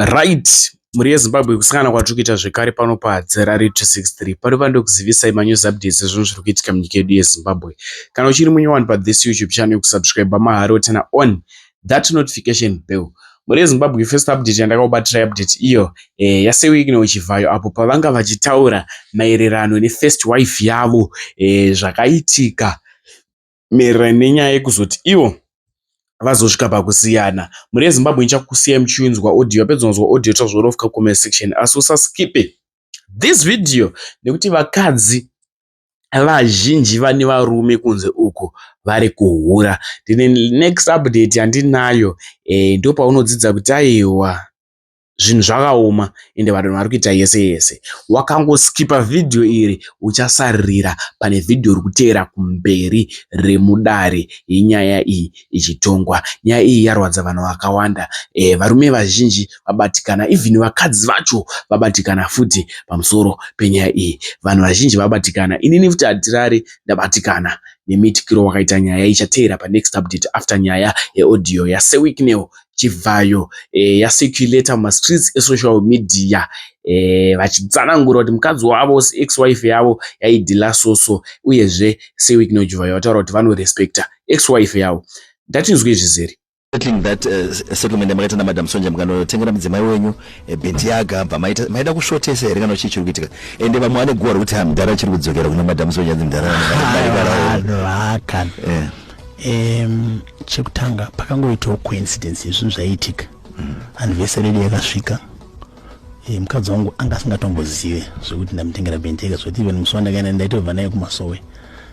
Right, mhuri yeZimbabwe, kusangana kwatiri kuita zvekare pano paDzerari 263. Pano pandokuzivisai manews updates ezvinhu zviri kuitika munyika yedu yeZimbabwe. Kana uchiri munyowani pathis YouTube channel, kusubscribe mahara, turn on that notification bell. Mhuri yeZimbabwe, first update yandakakubatira, update iyo yaSir Wicknell Chivhayo, apo pavanga vachitaura maererano nefirst wife yavo, zvakaitika maererano nenyaya yekuzoti ivo vazosvika pakusiyana. Mhuri yeZimbabwe, ndichakusiyai muchiunzwa audio. Apedza kunzwa audio, tazviona comment section, asi usaskipe this video nekuti vakadzi vazhinji vane varume kunze uko vari kuhura. Ndine next update yandinayo, ndo paunodzidza kuti aiwa, zvinhu zvakaoma, ende vanhu vari kuita yese yese. Wakangoskipa vhidhiyo iri, uchasaririra pane vhidhiyo iri kuteera kumberi remudare yenyaya iyi ichitongwa. Nyaya iyi yarwadza vanhu vakawanda. Varume vazhinji vabatikana, even vakadzi vacho vabatikana futi pamusoro penyaya iyi. Vanhu vazhinji vabatikana, inini futi hatirari ndabatikana nemiitikiro wakaita nyaya. Ichateera panext update after nyaya yeaudio yaSir Wicknell Chivhayo yacirculata mumastreets esocial media, vachitsanangura kuti mukadzi wavo, ex wife yavo, yaidhila soso. Uyezve Sir Wicknell Chivhayo vataura kuti vanorespekta ex wife yavo. Ndatinzwe zvizere. Settling that settlement yamakaita naMadam Sonja, mukanotengera mudzimai wenyu Bentayga, bva maida kusvotesa here kana chii chiri kuitika? Ende vamwe vane guhwa rekuti mudhara chiri kudzokera kuna Madam Sonja, nzi mudhara. Vanhu vakana. Chekutanga, pakangoitawo coincidence yezvinhu zvaiitika. Anniversary yedu yakasvika, mukadzi wangu anga asingatombozive zvekuti ndamutengera Bentayga, zvekuti even musi wandakaenda ndaitobva naye kumasowe,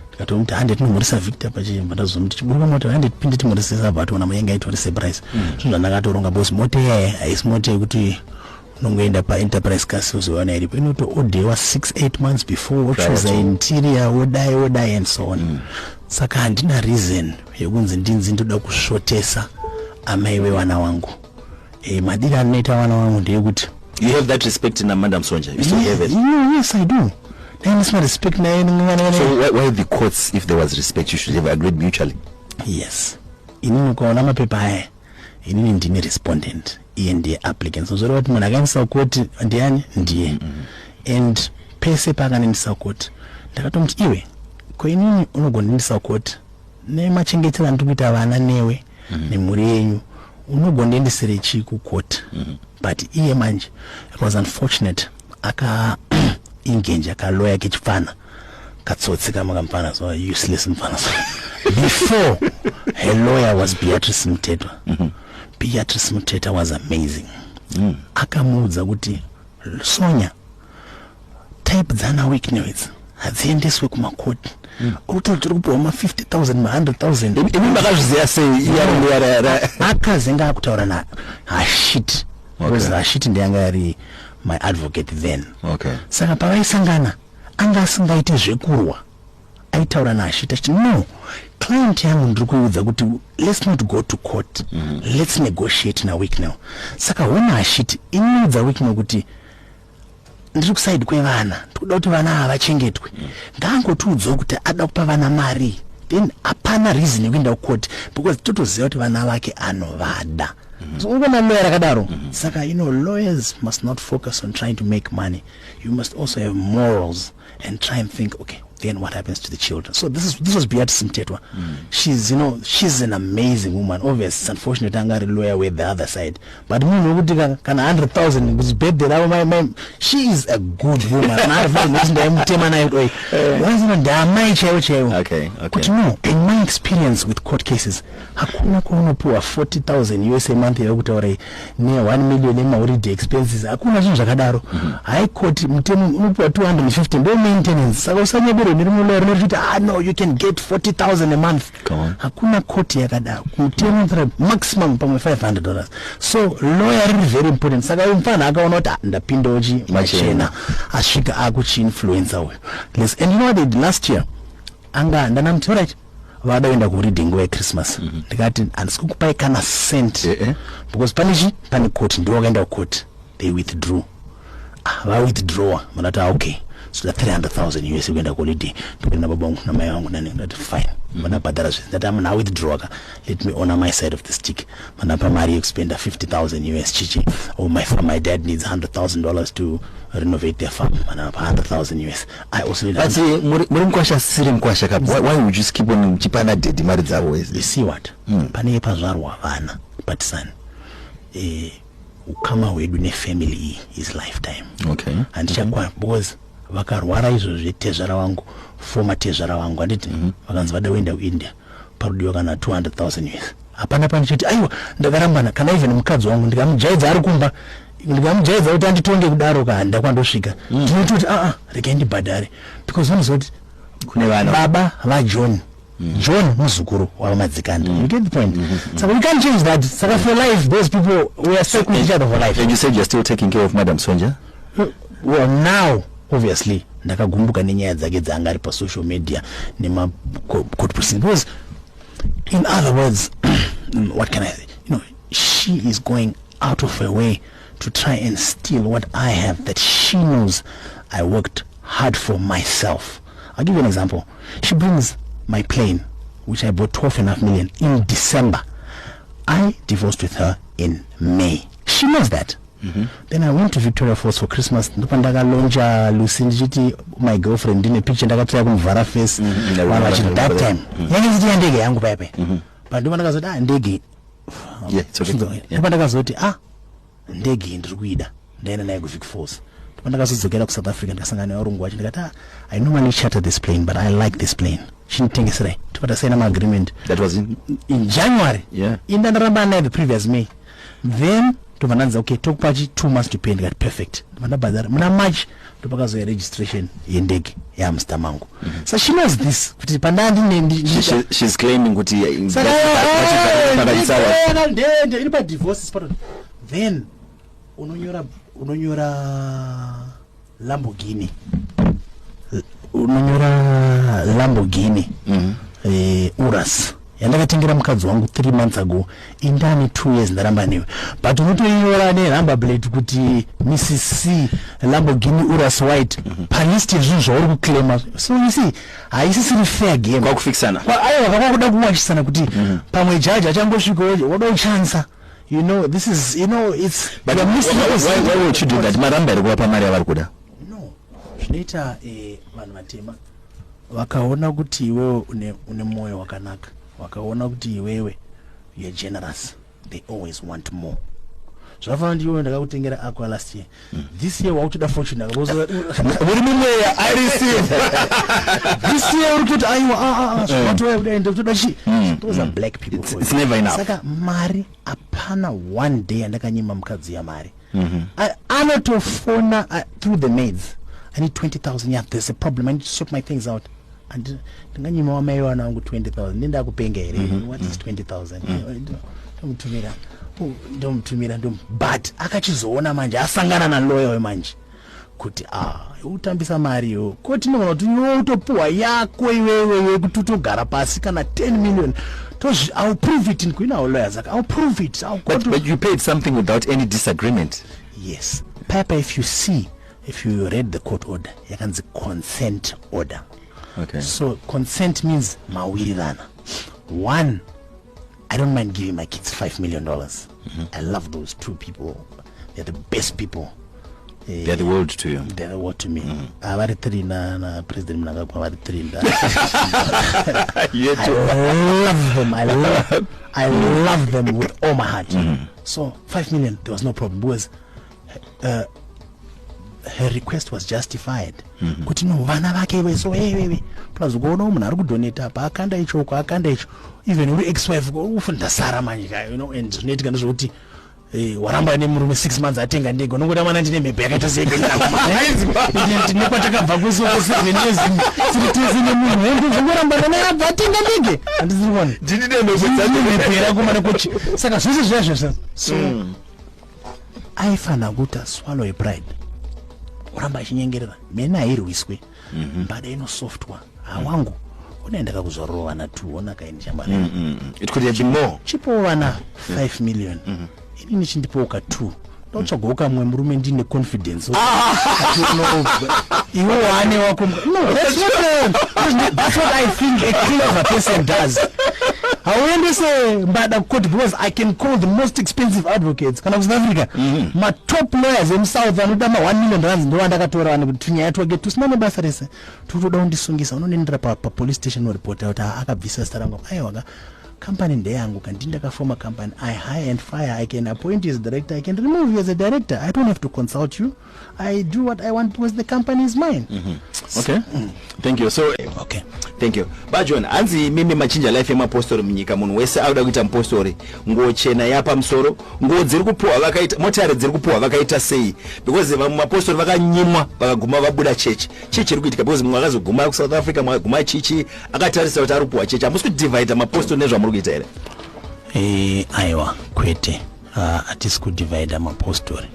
ndikatomuti, "Hande tinomhoresa Victor." Pachibva ndazomuti, "Chiburuka mota, hande tipinde timhoresesa." Abva atoona yanga itori surprise. Zvinhu zvandakatoronga, because mota iyaya haisi mota yekuti unongoenda paEnterprise Cars uzoona iripo. Inotoodhewa 6 8 months before, wochuza interior, wodai wodai and so on. Saka handina reason yekunzi ndinzi ndoda kusvotesa amai vevana vangu. Madiri anoita vana vangu ndeyekuti You have that respect naMadam Sonja, you still have it? Yeah, yes, I do. Ndainisina respect naye. So why the courts? If there was respect, you should have agreed mutually. Yes, inini ukaona mapepa aya, inini ndini respondent, iye ndiye applicant. So zvoreva kuti munhu akaendesa koti ndiani? Ndiye. And pese paakanoendesa koti, ndakatomuti, "Iwe, ko inini unogondiendesa koti nemachengetero andiri kuita vana newe nemhuri yenyu, unogondiendesere chii kukoti?" But iye manje, it was unfortunate, aka engage kaloya kechipfana, katsotsi kama kamfana, so useless mfana. So before, her lawyer was Beatrice Mtetwa. Beatrice Mtetwa was amazing. Akamuudza kuti, "Sonya, type dzana Wicknell idzi hadziendeswe kumakoti. Uri tiri kupiwa ma50 000, ma100 000." Imi makazviziva sei? Akazenga akutaura naHashiti, because Hashiti ndeyanga yari my advocate then. Saka pavaisangana, anga asingaiti zvekurwa, aitaura naHashiti achiti, "No, client yangu ndiri kuiudza kuti let's not go to court, let's negotiate naWicknell." Saka hona, Hashiti inoudza Wicknell kuti, "Ndiri kuside kwevana, ndikuda kuti vana ava vachengetwe. Ngaangotiudzawo kuti ada kupa vana mari, then hapana reason yekuenda kukoti, because totoziva kuti vana vake anovada." So urikuona lawyer rakadaro. Saka lawyers must not focus on trying to make money. You must also have morals and try and think, okay, then what happens to the children? So this was Beatrice Mtetwa. She's you know she's an amazing woman. Obviously, it's unfortunate anga ari lawyer with the other side, but munhu wekuti kana 100,000 kuti birthday ravo she is a good woman. Kana 100,000 kuti ndaimutema nayo kuti wazino ndaamai chaivo chaivo. Kuti no, in my experience with court cases, hakuna kwaunopiwa 40,000 US a month yekutaura ne1 million emaholiday expenses. Hakuna zvinhu zvakadaro. High court mutemo unopiwa 250, ndo maintenance. Saka usanyeberwe nerimwe lawyer rinoti, "Ah, no, you can get 40,000 a month." Come on. Hakuna court yakadaro. Mutemo unotaura maximum pamwe $500. So lawyer riri very important. Saka uyu mufana akaona kuti, "Ah, ndapindawo chi machena," asvika akuchiinfluencer uyu. And you know what they did last year? Anga ndanamuti, "Alright." Vada kuenda kuholiday nguva yeChristmas, ndikati, "Handisi kukupai kana cent," because pane chi pane court. Ndiwo wakaenda kucourt, they withdrew. Ah, vawithdrawa, mandati, "Ah, okay, so the 300,000 US kuenda kuholiday, ndikuenda nababa vangu namai vangu nani." Ndati, "Fine." Vandabhadhara zvese. Ndati munhu awithdraw ka, let me honor my side of the stick. Vandapa mari yekuspenda 50,000 US chichi. Or my dad needs $100,000 to renovate their farm. Vandapa 100,000 US. I also need But muri mukwasha, siri mukwasha ka, why would you keep on muchipana daddy mari dzavo? You see what? Pane pazvarwa vana, but son, ukama hwedu nefamily iyi is lifetime. Handichakwana because vakarwara izvozvi, tezvara vangu, former tezvara vangu, handiti vakanzi vada kuenda kuIndia, parudiwa kana 200,000 US. Hapana pandichiti aiwa, ndakarambana. Kana even mukadzi wangu ndikamujaidza ari kumba, ndikamujaidza kuti anditonge kudaro, ka handakwandosvika, ndinototi aa, regai ndibhadhare, because vanoziva kuti kune vana. Baba vaJohn, John muzukuru wavamadzikanda. You get the point? Saka we can't change that. Saka for life, those people, we are stuck with each other for life. And you said you're still taking care of Madam Sonja? Well, now obviously ndakagumbuka nenyaya dzake dzaanga ari pasocial media nemacourt proceedings, because in other words, what can I say? She is going out of her way to try and steal what I have that she knows I worked hard for myself. I'll give you an example. She brings my plane, which I bought 12.5 million in December. I divorced with her in May. She knows that. Then I went to Victoria Falls for Christmas. Ndopandakalauncha Lucy ndichiti my girlfriend, ndine picture ndakatry kumuvhara face. Vanhu vachiti that time yange ichiti yandege yangu paipai, but ndopandakazoti, ah, ndege. Yeah, it's okay. Ndopandakazoti, ah, ndege iyi ndiri kuida. Ndaenda naye kuVic Falls. Ndopandakazodzokera kuSouth Africa, ndikasangana nevarungu vacho, ndikati, ah, I normally charter this plane, but I like this plane, chinitengeserai. Tobva tasaina maagreement. That was in In January. Inda ndaramba naye the previous May. Then tobva ndanzi, okay, tokupa chi 2 months to pay. Ndikati perfect. Ndobva ndabhadhara muna March. Ndopakazoya registration yendege yaMr mangu. So she knows this, kuti pandandine She's claiming kuti Saka pakachitsawa. Ndende iri padivorce is part of. Then unonyora Lamborghini, unonyora Lamborghini Urus yandakatengera mukadzi wangu 3 months ago. Indani 2 years ndaramba newe, but unotoinyora nenumber plate kuti Mrs C, Lamborghini Urus white, palist yezvinhu zvauri kuclaima. So you see, haisisiri fair game. Kwakufixana. Aiwa, kakwakuda kuwachisana kuti pamwe jaji achangosvika woda kuchansa. This is, it's But you are missing why would you do that? Maramba here kuvapa mari yavari kuda? No, zvinoita vanhu vatema vakaona kuti iwewe une mwoyo wakanaka, vakaona kuti iwewe you're generous, they always want more. Zvakafanana kuti iwewe ndakakutengera Aqua last year. This year wakutoda Fortuner. Uri mumweya, I receive. This year uri kutoti aiwa, ah, ah, ah, zvinotouya kudai, ndikutoda chi. Those are black people for It's you. never enough. Saka mari hapana one day andakanyima mukadzi yamari. Anotofona through the maids, I need 20,000. Yeah, there's a problem, I need to sort my things out. And ndinganyima wamai vana vangu 20,000? Ndindakupenga here? What is 20,000? Ndomutumira. Oh, ndomutumira, but akachizoona manje asangana naloya wemanje kuti, ah, utambisa mari iwo koti inogona kuti iwe utopuhwa yako iwewe yekuti utogara pasi kana 10 million. Tozvi, I'll prove it kuinawo lawyers aka, I'll prove it. I'll go to But you paid something without any disagreement. Yes, papa, if you see, if you read the court order, yakanzi consent order. So consent means mawirirana. One, I don't mind giving my kids $5 million. I love those two people. They're the best people. They're the world to you. They're the world to me. Ah, vari three na President Mnangagwa, vari three. You had I to love them. I love them with all my heart. So 5 million, there was no problem because her request was justified. Kuti no, vana vake veso wewewe, plus kuona munhu ari kudonata apa, akanda icho uko, akanda icho, even uri ex wife ufu ndasara manje ka, and zvinoitika ndezvekuti waramba nemurume 6 months, atenga ndege, unongoda mwana, ndine mhepo yakaita sei, nekwatakabva kwesoko 7 years tiri tese nemunhu, ende zvingorambana naye, abva atenga ndege, handisiri kuona. Ndini nemhepo dzacho. Mhepera kumana kuchi. Saka zvese zviya zvese, so aifanira kuti aswallow pride, uramba achinyengerera mene hairwiswe, mbada inosoftwa hawangu unaenda kakuzvarova vana two, ona kaini chambari. It could have been more. Chipowo vana 5 million, inini chindipowo ka 2. Totsvagawo kamwe murume ndine confidence. Iwe wane wako. No, that's not that's what I think a clever person does. Hauendese mbada kukoti because I can call the most expensive advocates kana kuSouth Africa, matop lawyers emuSouth anoda ma1 million rands, ndo vandakatora vanhu kuti tunyaya twake tusina nebasa rese tutoda kundisungisa. Unonendera papolice station, oripota kuti akabvisa zita rangu. Aiwaka, company ndeyangu kandi ndakafoma company. I hire and fire. I can appoint you as a director, I can remove you as a director. I don't have to consult you. I do what I want because the company is mine. Okay, thank you. So okay. Thank you, baJohn. Hanzi mimi machinja life yemapostori munyika. Munhu wese auda kuita mupostori. Nguo chena yapamusoro, nguo dziri kupuhwa vakaita, motari dziri kupuhwa vakaita sei? Because vamwe mapostori vakanyimwa, vakaguma vabuda chechi. Chii chiri kuitika? Because mumwe akazoguma kuSouth Africa, mumwe akaguma chichi akatarisa kuti ari kupuhwa chechi. Hamusi kudivhaidha mapostori nezvamuri kuita here? Aiwa, kwete. Hatisi kudivhaidha mapostori.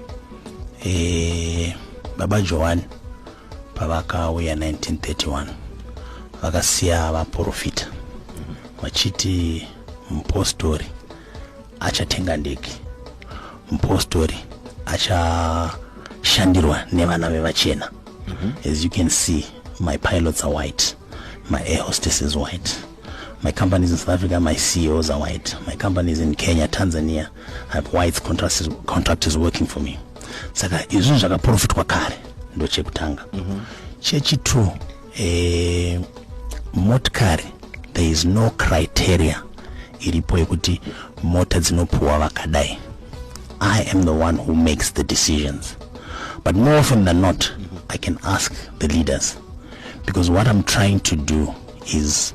Baba Johani pavakauya 1931, vakasiya vaprofita vachiti mupostori achatenga ndege, mupostori achashandirwa nevana vevachena. As you can see, my pilots are white, my air hostess is white, my companies in South Africa, my CEOs are white, my companies in Kenya, Tanzania, I have white contractors working for me. Saka izvi zvakaprofitwa kare, ndo chekutanga. Chechi2, motikari, there is no criteria iripo yekuti mota dzinopuwa vakadai. I am the one who makes the decisions, but more often than not I can ask the leaders, because what I'm trying to do is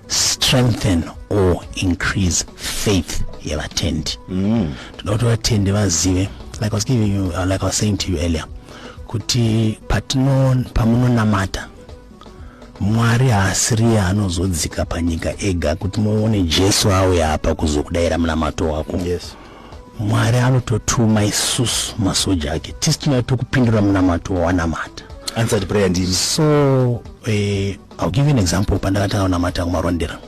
strengthen or increase faith yevatendi. Toda kuti vatendi vazive, like I was giving you, like I was saying to you earlier, kuti patino pamunonamata, Mwari haasiriye anozodzika panyika ega kuti muone Jesu auya apa kuzokudayira munamato wako. Mwari anototuma isusu masoja ake, tisi tinatokupindura munamato wawanamata. Answered prayer ndini. So I'll give you an example. Pandakatanga kunamata kuMarondera,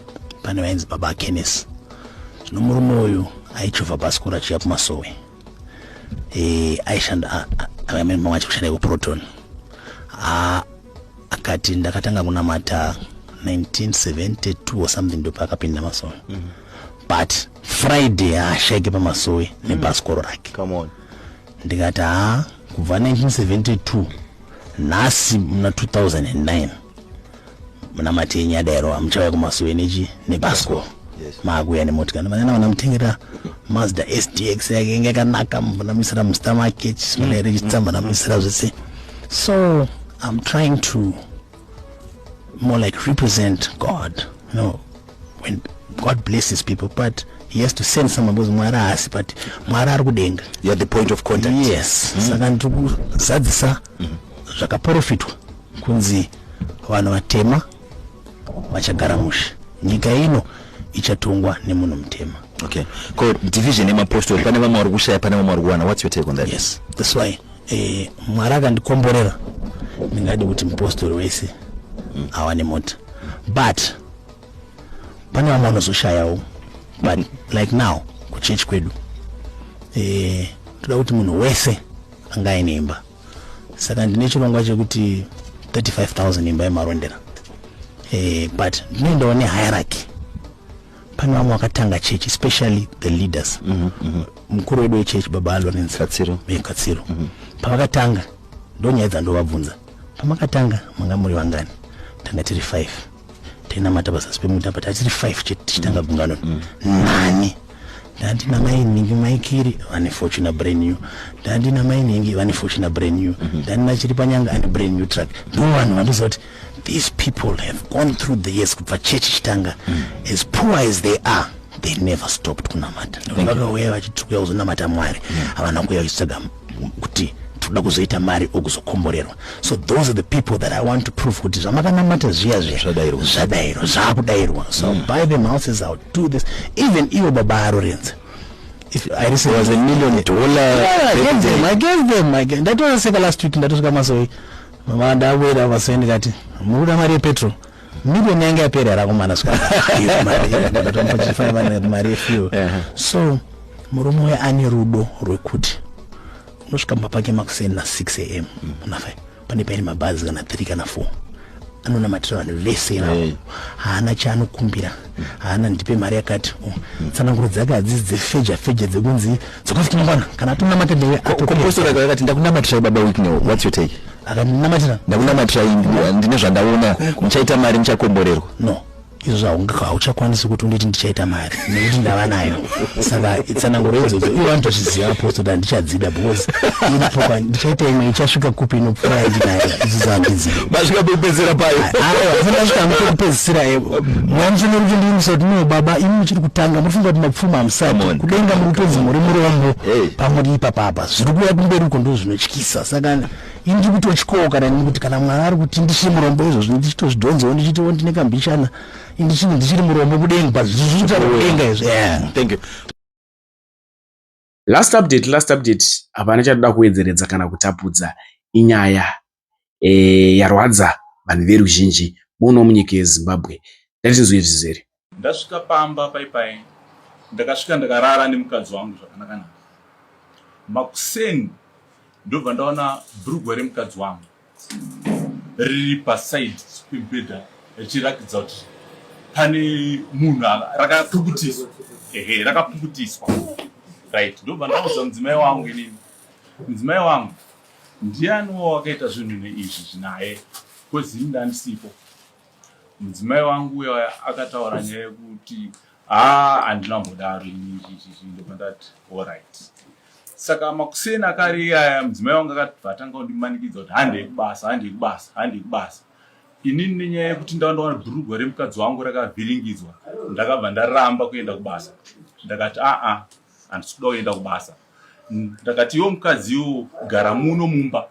pane vainzi Baba Kenes. Zvino murume uyu aichovha bhasikoro achiuya kumasowe. Aishanda mamwe achikushanda kuProton. Akati ndakatanga kunamata 1972 or something, ndopaakapinda masowe. But Friday haashaike pamasowe nebhasikoro rake. Come on. Ndikati, ha, kubva 1972, nhasi muna 2009, munamati yenyu yadairo, hamuchauya kumasowe nechi nebhasikoro. Maakuuya nemotikari. Vanana vanamutengera Mazda SDX yake inge yakanaka, vanamuisira muzita make, chisimanairechitsa, vanamuisira zvese. So I'm trying to more like represent God. When God blesses people, but he has to send someone, because Mwari haasi, but Mwari ari kudenga. You are the point of contact. Yes. Saka ndiri kuzadzisa zvakaprofitwa kunzi vanhu vatema vachagara mushe, nyika ino ichatongwa nemunhu mutema. Okay, ko division yemapostori, pane vamwe vari kushaya, pane vamwe vari kuwana. What's your take on that? Yes, that's why Mwari akandikomborera, ndingadi kuti mupostori wese awane mota, but pane vamwe vanozoshayawo. But like now kuchechi kwedu, toda kuti munhu wese anga aine imba. Saka ndine chirongwa chekuti 35,000 imba yeMarondera. But ndinoendawo nehierarchy. Pane vamwe vakatanga chechi, especially the leaders. Mukuru wedu wechechi, Baba Lawrence Katsiro. Katsiro. Pavakatanga, ndo nyaya dzandovabvunza: pamakatanga manga muri vangani? Tanga tiri 5, tainamata pazasi pemuti apa, tatiri 5 chete tichitanga gungano. Nani? Ndandina Mai Nhingi, Maikiri vane Fortuner brand new, ndandina Mai Nhingi vane Fortuner brand new, ndandina chiri panyanga ane brand new truck. Ndo vanhu vandoziva kuti these people have gone through the years kubva chechi chitanga. As poor as they are, they never stopped kunamata. Vakauya vachiti kuya kuzonamata Mwari, havana kuuya vachitsvaga kuti toda kuzoita mari okuzokomborerwa. So those are the people that I want to prove kuti zvamakanamata zviya zviya Zvadairwa. Zvadairwa, zvakudayirwa. So buy them houses, I'll do this. Even ivo Baba Arorenze, if I recently Was $1 million Yeah, I gave birthday. them, I gave them. Ndatoseka last week, ndatosvika Masowe, mama ndawera Masowe, ndikati mukuda mari yepetrol, million yange yapera rakomana, svika mari yefuel. So murume uyo ane rudo rwekuti Unosvika mumba pake makuseni na 6 am na 5, pane paine mabhazi kana 3 kana 4, anonamatira vanhu vese ivavo. Haana chaanokumbira, haana ndipe mari yakati. Oh, tsananguro dzake hadzisi dzefeja feja dzekunzi dzokafika mangwana. Kana atonamata newe, atopedza. Kompostori akati, "Ndakunamatirai, Baba Wicknell." What's your take? Akandinamatira? "Ndakunamatirai, ndine zvandaona, muchaita mari, muchakomborerwa." No, izvo hauchakwanisi kuti unditi ndichaita mari nekuti ndava nayo. Saka tsananguro idzodzo ivo vanotozviziva, apostle, kuti handichadzida because iripo. Ndichaita imwe ichasvika kupi inopfuura yandinayo? Idzodzo handidzivi. Masvika pekupedzisira payo. Aiwa, ndasvika pekupedzisira. Mweya Mutsvene uri kundiimbisa kuti, "No, baba, imi muchiri kutanga, munofunga kuti mapfuma, hamusati." Come on. Kudenga muri kutonzi muri murombo. Hey. Pamuri ipapapa, zviri kuuya kumberi uko ndo zvinotyisa. Saka ini ndiri kutotyawo kana ini kuti kana Mwari ari kuti ndichiri murombo izvozvo, ndichitozvidhonzawo, ndichitiwo ndine kambichana, ndichini ndichiri murombo kudenga, but zviri kutaura kudenga izvo, yeah. Thank you. Last update, last update, hapana chatoda kuwedzeredza kana kutapudza. Inyaya yarwadza vanhu veruzhinji muno munyika yeZimbabwe. Ngatinzwe zvizere. Ndasvika pamba paipai, ndakasvika ndakarara nemukadzi wangu zvakanaka-naka. Makuseni ndobva ndaona bhurugwa remukadzi wangu riri paside pemubhedha richirakidza kuti pane munhu rakapukutiswa. Ehe, rakapukutiswa, right. Ndobva ndaudza mudzimai wangu inini, "Mudzimai wangu, ndianiwo wakaita zvinhu neizvi zvinaye? Because ini ndandisipo." Mudzimai wangu uya akataura nyaya yekuti, "Haa, handina kumbodaro ini." Chichichi, ndobva ndati, "Alright." Saka makuseni akare iyaya, mudzimai wangu akabva atanga kundimanikidza kuti, "Handei kubasa, handei kubasa, handei kubasa." Inini nenyaya yekuti ndaona bhurugwa remukadzi wangu rakavhiringidzwa, ndakabva ndaramba kuenda kubasa. Ndakati, "Aa, handisi kuda kuenda kubasa." Ndakati, "Iwo mukadzi iwo, gara muno mumba."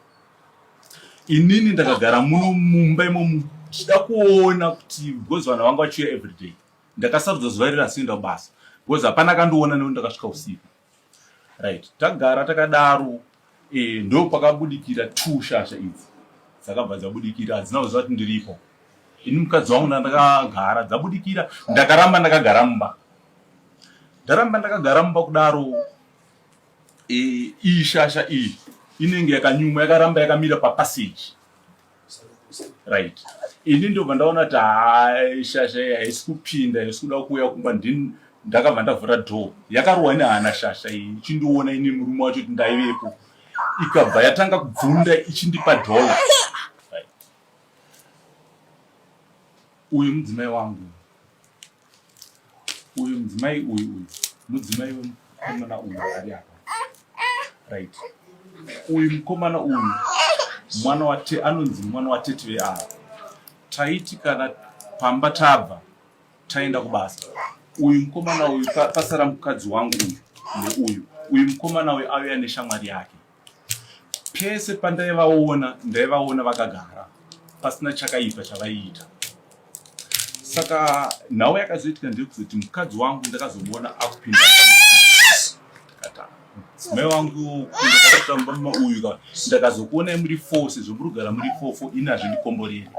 Inini ndakagara muno mumba imomo ndichida kuona kuti, because vanhu vanga vachiuya everyday, ndakasarudza zuva riri asinoenda kubasa because hapana akandiona nekuti ndakasvika usiku, right. Tagara takadaro, ndo pakabudikira two shasha idzi. Dzakabva dzabudikira, hadzina kuziva kuti ndiripo ini. Mukadzi wangu ndandakagara, dzabudikira, ndakaramba ndakagara mumba. Ndaramba ndakagara mumba kudaro, iyi shasha iyi inenge yakanyuma, yakaramba yakamira papassage, right. Ini ndobva ndaona kuti hai, shasha iyi haisi kupinda, haisi kuda kuuya kumba. Ndakabva ndavhura door. Yakarohwa nehana shasha iyi ichindiona ini, murume wacho, kuti ndaivepo. Ikabva yatanga kubvunda ichindipa dhola. Right. Uyu mudzimai wangu uyu, mudzimai uyu, uyu mudzimai wemukomana uyu ari apa, right. Uyu mukomana uyu mwana wate, anonzi mwana watete veava. Taiti kana pamba tabva taenda kubasa, uyu mukomana uyu, pasara mukadzi wangu uyu neuyu. Uyu mukomana uyu auya neshamwari yake. Pese pandaivaona, ndaivaona vakagara pasina chakaipa chavaiita. Saka nhau yakazoitika ndeyekuzoti mukadzi wangu ndakazomuona akupinda. Kata mudzimai wangu kupinda kwakaita mumba uyu ka, "Ndakazokuonai muri four, sezvo muri kugara muri four four, ini hazvindikomboreri."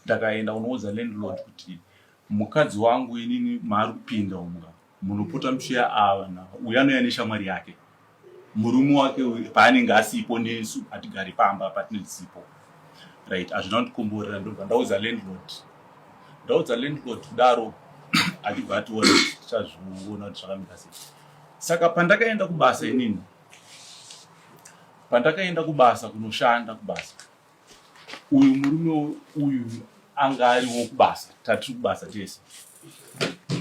Ndakaenda kunoudza landlord kuti mukadzi wangu inini maari kupinda umu munopota muchiya ava na uyu anouya neshamwari yake, murume wake uyu paanenge asipo, nesu hatigari pamba patinesipo, right. Hazvina kundikomborera. Ndobva ndaudza landlord. Ndaudza landlord kudaro, achibva ationa, tichazviona kuti zvakamira sei. Saka pandakaenda kubasa inini, pandakaenda kubasa kunoshanda kubasa, uyu murume uyu anga ariwo kubasa. Tatiri kubasa tese.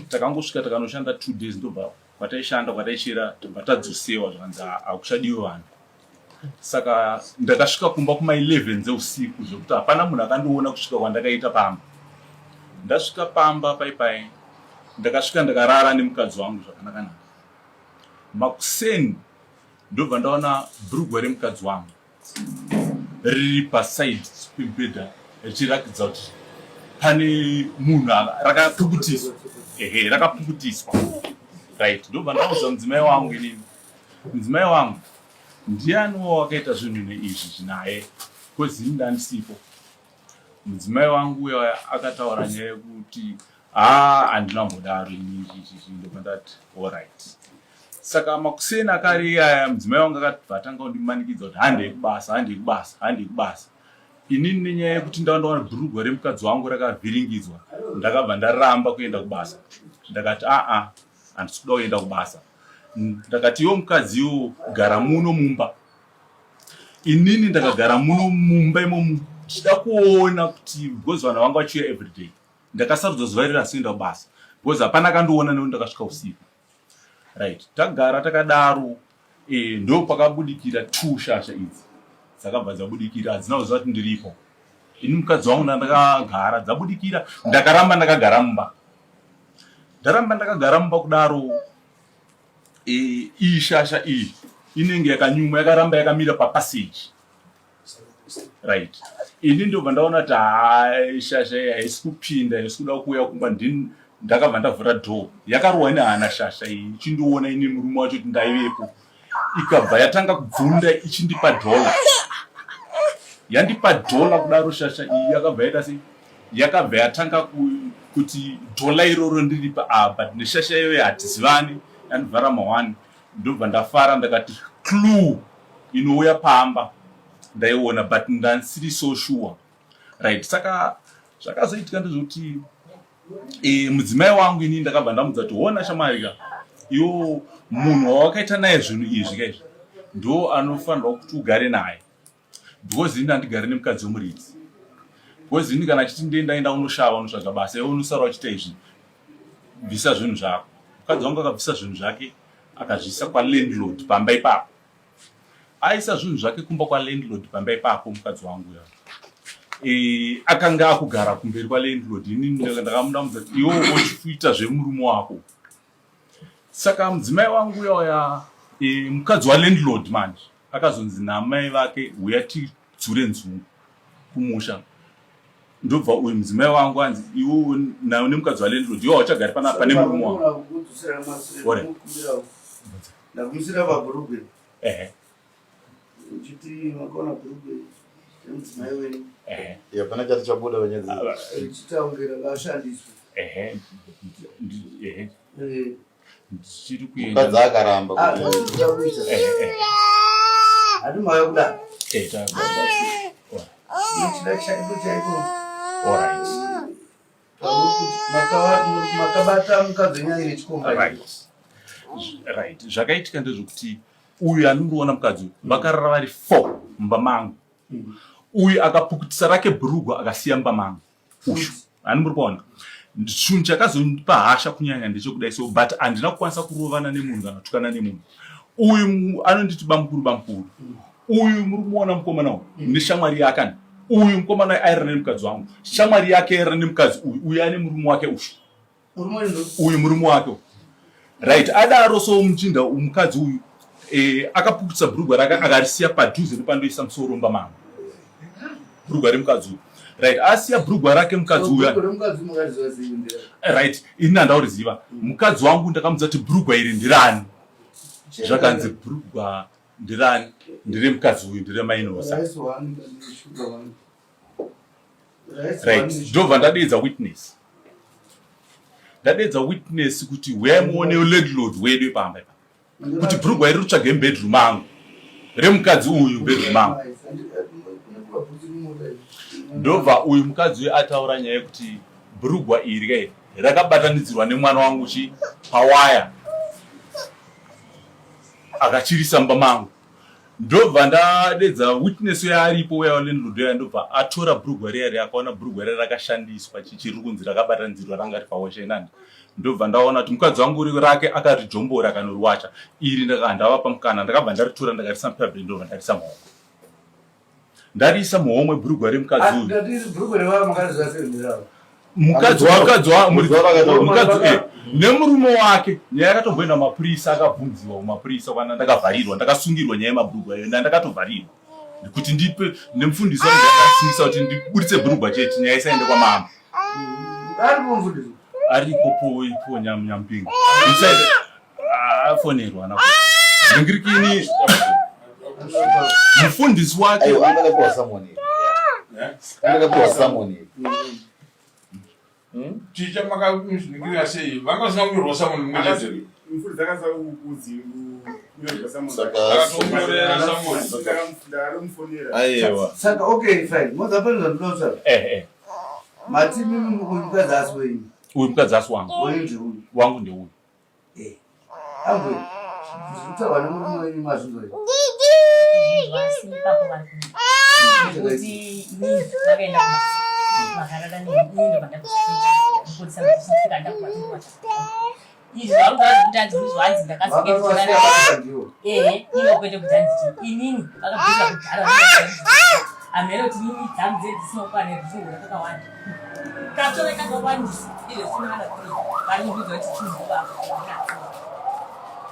Takangosvika, takanoshanda 2 days, ndobva kwataishanda, kwataichera, tobva tadzosewa, zvakanzi hakuchadiwe vanhu. Saka ndakasvika kumba kuma11 dzeusiku, zvekuti hapana munhu akandiona kusvika kwandakaita pamba. Ndasvika pamba paipai, ndakasvika ndakarara nemukadzi wangu zvakanaka-naka. Makuseni ndobva ndaona bhurugwa remukadzi wangu riri paside pemubhedha richirakidza kuti pane munhu rakapukutiswa. Ehe, rakapukutiswa, right. Ndobva ndaudza mudzimai wangu inini, "Mudzimai wangu, ndianiwo wakaita zvinhu neizvi zvinaye? Because ini ndandisipo." Mudzimai wangu uya akataura nyaya yekuti, "Haa, handina kumbodaro ini." Chichichi, ndobva ndati, "Alright." Saka makuseni akare iyaya mudzimai wangu akabva atanga kundimanikidza kuti handei kubasa, handei kubasa, handei kubasa. Inini nenyaya yekuti ndava ndawana bhurugwa remukadzi wangu rakavhiringidzwa, ndakabva ndaramba kuenda kubasa. Ndakati aa, handisi kuda kuenda kubasa. Ndakati iwo mukadzi iwo gara muno mumba. Inini ndakagara muno mumba imomo ndichida kuona kuti because vanhu vanga vachiuya everyday. Ndakasarudza zuva irero asi kuenda kubasa because hapana akandiona nekuti ndakasvika usiku. Right, tagara takadaro e, ndo pakabudikira two shasha idzi dzakabva dzabudikira, hadzina kuziva kuti ndiripo ini mukadzi wangu ndandakagara dzabudikira, ndakaramba ndakagara mumba, ndaramba ndakagara mumba kudaro e, iyi shasha iyi inenge yakanyumwa yakaramba yakamira papassage right ini ndobva ndaona kuti haa shasha iyi haisi kupinda haisi kuda kuuya kumba ndini ndakabva ndavhura door yakarohwa nehana shasha iyi ichindiona ini murume wacho kuti ndaivepo ikabva yatanga kubvunda ichindipa dhola yandipa dhola kudaro shasha iyi yakabva yaita sei yakabva yatanga kuti dhola iroro ndiripa ah but neshasha iyoyo hatizivani yandivhara mahwani ndobva ndafara ndakati clue inouya pamba ndaiona but ndansiri so sure right saka zvakazoitika ndezvekuti e, mudzimai wangu ini ndakabva ndamudza kuti hona shamwari ka iwo munhu wawakaita naye zvinhu izvi ka izvi ndo anofanirwa kuti ugare naye because ini handigari nemukadzi wemuridzi because ini kana achiti ndiye ndaenda unoshava unotsvaga basa iwe unosara uchiita izvi bvisa zvinhu zvako mukadzi wangu akabvisa zvinhu zvake akazviisa kwalandlord pamba ipapo aisa zvinhu zvake kumba kwalandlord pamba ipapo mukadzi wangu ya e, akanga akugara kumberi kwalandlord ini ndakamudamudza kuti iwe uchiita zvemurume wako saka mudzimai wangu uya uya e, mukadzi walandlord manje akazonzi naamai vake huya tidzure nzungu kumusha ndobva uyu mudzimai wangu anzi iwe nemukadzi walandlord iwe hauchagari panapa pane murume wangu ndakumusira pabhurugwe ehe uchiti makaona bhurugwe remudzimai wenyu ehe hapana chati chabuda panyaya richitaungira vashandiswe ehe ehe ndichiri kuenda mukadzi akaramba ah, kuti hati mauya kuda chida chaiko chaiko alright makabata mukadzi wenyu aine chikomba right right zvakaitika ndezvekuti uyu anondiona mukadzi uyu vakarara vari four mumba mangu uyu akapukutisa rake bhurugwa akasiya mumba mangu uyu hani muri kuona chinhu chakazondipa hasha kunyanya ndechekudai so but handina kukwanisa kurovana nemunhu kana kutukana nemunhu uyu anonditi bamukuru bamukuru uyu muri kumuona mukomana uyu mm. neshamwari yake ani uyu mukomana airara nemukadzi wangu shamwari yake airara nemukadzi uyu uyu ane murume wake uyu uyu murume wake right adaro so muchinda mukadzi uyu eh, akapukutisa bhurugwa rake akarisiya padhuze nepandoisa musoro mumba mangu bhurugwa remukadzi uyu right asiya bhurugwa rake mukadzi uyu right ini handauriziva mukadzi wangu ndakamudza kuti bhurugwa iri ndirani zvakanzi bhurugwa ndirani ndire mukadzi uyu ndire mainosa right ndobva ndadeedza witness ndadeedza witness kuti huyai muone landlord wedu ipamba ipa kuti bhurugwa iri rutsvage mubedroom angu remukadzi uyu mubedroom angu ndobva uyu mukadzi uyu ataura nyaya yekuti bhurugwa iri kai rakabatanidzirwa nemwana wangu chi pawaya akachirisa mumba mangu ndobva ndadedza witness uya aripo uya walandlord uya ndobva atora bhurugwa riya riya akaona bhurugwa riya rakashandiswa chichiri kunzi rakabatanidzirwa ranga ripawasha inani ndobva ndaona kuti mukadzi wangu uri rake akarijombora akanoriwacha iri ndavapa mukana ndakabva ndaritora ndakarisa mupublic ndobva ndarisa muhomwe ndariisa muhomwe bhurugwa remukadzi uyu mukadzi mukadzi mukadzi eh, nemurume wake nyaya yakatomboenda mapurisa akabvunziwa kumapurisa kwana ndakavharirwa ndakasungirwa nyaya yemabhurugwa iyo ndakatovharirwa kuti ndipe nemufundisi wangu akasungisa kuti ndiburitse bhurugwa chete nyaya isaende kwamambo ariko po ipo nyampinga afonerwa na ngirikini mufundisi wake Aiwa, angakapiwa summon here. Angakapiwa summon here. Chicha makazviningirira sei? Vanga vasina kunyorwa summon mumwe chete. Mufundisi akaza kukuzi Aiwa. Saka okay fine. Moza pane zvandinoda kutaura. Eh eh. Mati mimi uyu mukadzi asi wenyu. Uyu mukadzi asi wangu. Wenyu ndeuyu. Wangu ndeuyu. Eh. Ambwe. Zviri kutaurwa nemurume wenyu mazvinzwa here? Asi ipapo vari kuti inini vakaenda kubasa vakarara neni ini ndobva ndakuzvipinda mupurisa ndichisvika ndakuvatongowacha izvi zvauri kuti hanzi uri zvanzi ndakazenge ndichirara ehe ivo kwete kuti hanzi chii inini vakabvisa kudhara hameno kuti inini dzangu dze dzisina kukwana dzinohura kakawanda katove kakawandisa izvo zvisina kana kuri vari kuudza kuti chinhu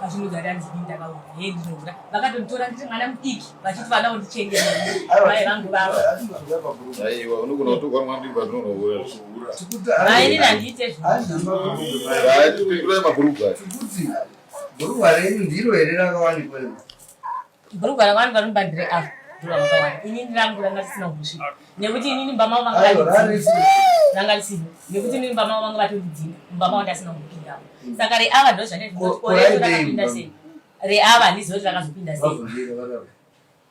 vachinudza kuti hanzi inini ndakaura hee ndinohura vakatonditora ndiri mwana mudiki vachiti vana vondichengeta mai vangu vavo Aiwa, unogona kutorwa mwana mudiki pazvinonohura. Vainini handiite zvinhu. Mabhurugwa. Tikuti bhurugwa renyu ndiro here rakawanikwa iri? Bhurugwa rakawanikwa rimba ndire ava ndiro ramakawana. Inini rangu ranga risina kusvika nekuti inini mumba mavo vanga vandidzinga ranga risina nekuti inini mumba mavo vanga vatondidzinga mumba mavo ndasina kupindamo saka reava ndo zvane koreto rakapinda sei reava handizivi kuti rakazopinda sei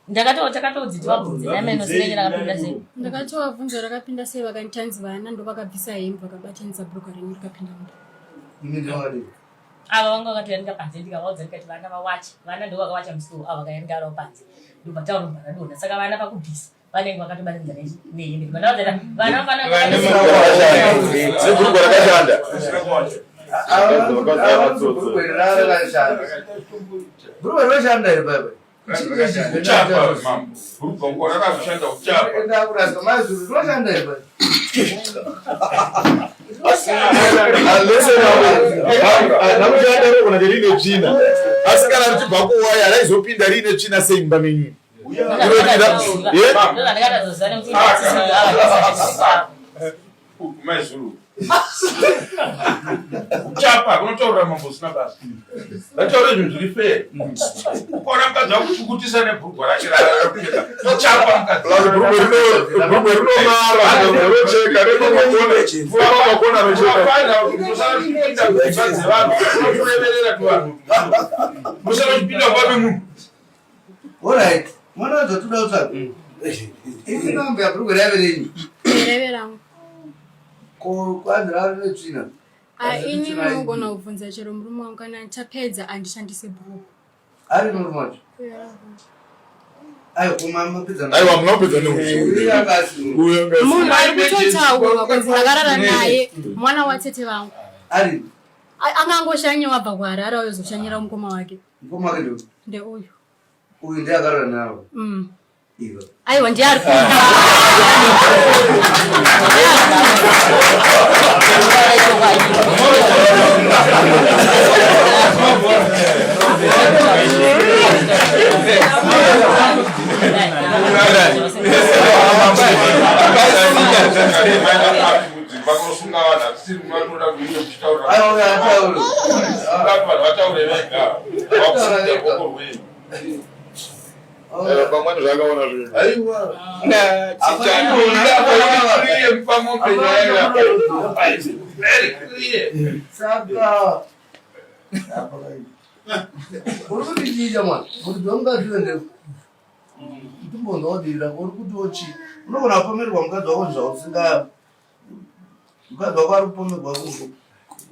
ndakatoo takatodzi tivabvunze naimeno sirenye rakapinda sei Ndakatovabvunza rakapinda sei vakanditi hanzi vana ndovakabvisa hembe vakabatanidza bhurugwa renyu rikapinda mumba. Ava vanga vakatoyanika panze ndikavaudza ndikati vana vawacha vana ndo vakawacha musoro ava vakayanika ravo panze ndobva taura ndobva radonha saka vana pakubvisa vanenge vakatobatanidza nehembe ndobva ndavaudza ndikati vana vafana Sebhurugwa rakashanda. Bhurugwa rinoshanda here baba? Kuchapa mambo. Bhurugwa ngora rakushanda kuchapa. Enda kurasa mazuru rinoshanda here baba? Namushanda rogona riine tsvina. Asi kana richibva kuwaya raizopinda riine tsvina sei mumba menyu? Ndakatozoziva nekuti Maizuru. Kuchapa kunotaurira mambo usina basa. Ngataure zvinhu zviri fair. Ukaona mukadzi wakuchukutisa nebhurugwa rake rakapfeka. Kuchapa mukadzi. Bhurugwa rinomara, rocheka, remakona rocheka. Unofana musapinda mudzimba dzevanhu. Unokureverera tuvanhu. Musapinda mumba memunhu. Alright. Mwana wazvatoda kutsvaga. Ini nombe yabhurugwa raive renyu. Raive rangu. Ko kwanzi rave netsvina. Ah, ini munogona kubvunza chero murume wangu kana tapedza handishandise bhuku. Ari murume wacho. Aiwa kuma mapedza. Aiwa munopedza neuyu. Munhu ari kutotaurwa kunzi ndakarara naye mwana watete vangu. Ari. Angangoshanyiwa abva kuHarare ozoshanyira mukoma wake. Mukoma wake ndeuyu. Ndeuyu. Uyu ndiye akarara nawo. Iwe. Aiwa ndiye ari Vakosunga vanhu hatisiri vanoda kuita kuchitaura. Aiwa ataure. Vanhu vataure vega. Vakusunga boko rwenyu. Pamweni zvakaona zvinhu. Aiwa. Saka uri kuti chiita mwana kuti dzomukadzi uende timbonzwa uri kuti ochi unogona kupomerwa mukadzi wako zvausinga mukadzi wako ari kupomerwa kuko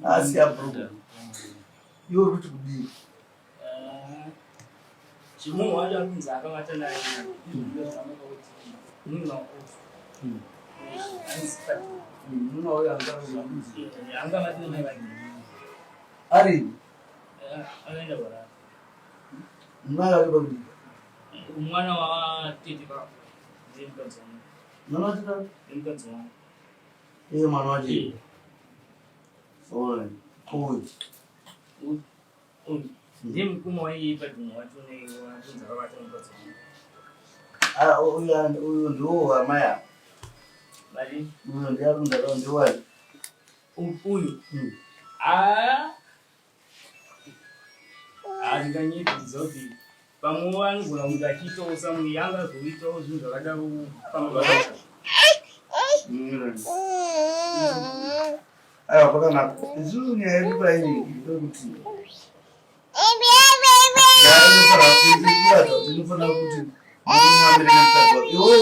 asiya bhuruku iwe uri kuti kudii Zvemunhu wacho ari kunzi akavata naye ndozvanoda kuti munhu angavati namai vake ari akaenda kurara mai vake pakudii mwana watete vako ndiye mukadzi wangu mwana watete vako ndiye mukadzi wangu iye mwana wacho uyu Uyu ndiye mukoma waiye padhumu wacho newakunzi akavata mukadzi wangu. Ah, uyu uyu ndiwo wamai ava. Bari Uyu ndiye ari kundaka ndiwani. uyu. Ah. Ah, ndinganyepedza kuti pamwe anogona kunge achiitawo samwe angazoitawo zvinhu zvakadaro pamwe pacho. Aiwa pakanaka. Isusu nyaya yedu pairi ndeyekuti nyaya Inofanira kuti muamire nemukadzi wako. Iwo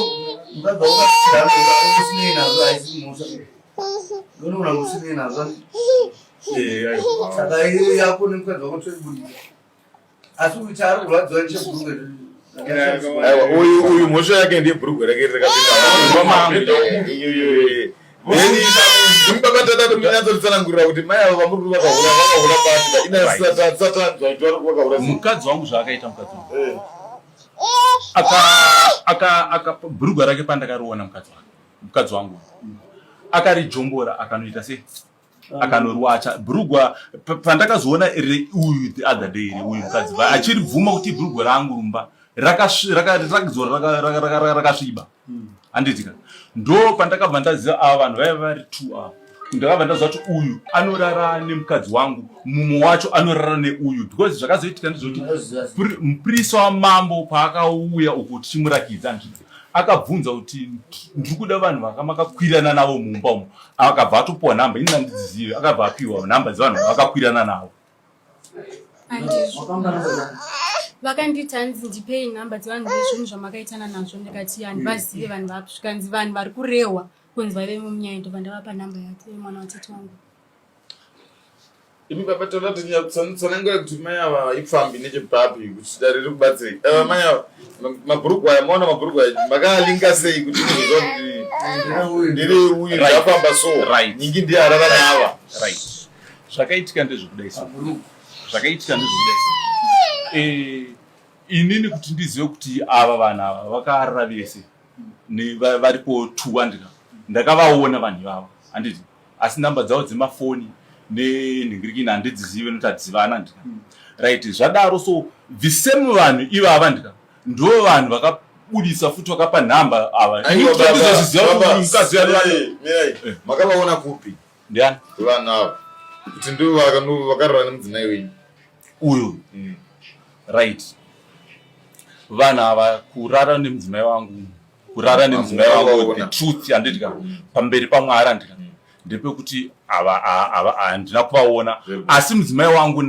mukadzi wako usinei nazvo haisi mhosva. Unoona usinei nazvo. Saka iyo yako nemukadzi wako toibudisa. Asi uyu chaari kurwadziwa nechebhurugwa. Aiwa uyu uyu mhosva yake ndiye bhurugwa rake rakapinda. Munyatsoritsanangurira kuti mai ava vamuri kuti vakahura vakahura papi ina satanzwa kuti vari vakahura mukadzi wangu zvaakaita mukadzi wangu eh. aka aka aka bhurugwa rake pandakariona mukadzi wake mukadzi wangu akarijombora akanoita sei akanorwacha bhurugwa pandakazoona uyu the other day uyu mukadzi achiribvuma kuti bhurugwa rangu rumba rakadzora rakasviba handitika ndo pandakabva ndaziva ava vanhu vaiva vari two ava ndakabva ndaziva kuti uyu anorara nemukadzi wangu mumwe wacho anorara neuyu because zvakazoitika ndezvekuti mupurisa wamambo paakauya uku tichimurakidza handiti akabvunza kuti ndiri kuda vanhu vakamakakwirana navo mumba umu akabva atopiwa nhamba ini nandidzizive akabva apiwa nhamba dzevanhu vakakwirana navo vakanditi hanzi ndipei nhamba dzevanhu vezvinhu zvamakaitana nazvo ndikati handivazive vanhu vapi zvikanzi vanhu vari kurehwa kunzi vaive munyaya ndobva ndavapa nhamba yake mwana watete wangu Imi baba toda kuti tsanangura kuti mai ava ipfambi nechepapi kuti dare riri kubatsirei. Ava mai ava mabhurugwa aya maona mabhurugwa aya makaalinga sei kuti muziva kuti ndiri uyu ndafamba so nyingi ndiye arara naava. Right. Zvakaitika ndezvekudai so. Zvakaitika ndezvekudai so. Eh, inini kuti ndizive kuti ava vanhu ava vakarara vese varipo 200 ndakavaona vanhu ivava handiti asi number dzavo dzemafoni nenhingirikini handidzizive nokuti hadzivana ndika right zvadaro so the same vanhu ivava ndika ndo vanhu vakabudisa futi vakapa nhamba ava mukadzi eh, makavaona kupi ndiani vanhu ava kuti ndo vakarara nemudzimai wenyu uyu mm. right vanhu ava kurara nemudzimai wangu kurara nemudzimai wangu the truth handiti ka pamberi pamwari handika ndepekuti handina kuvaona asi mudzimai wangu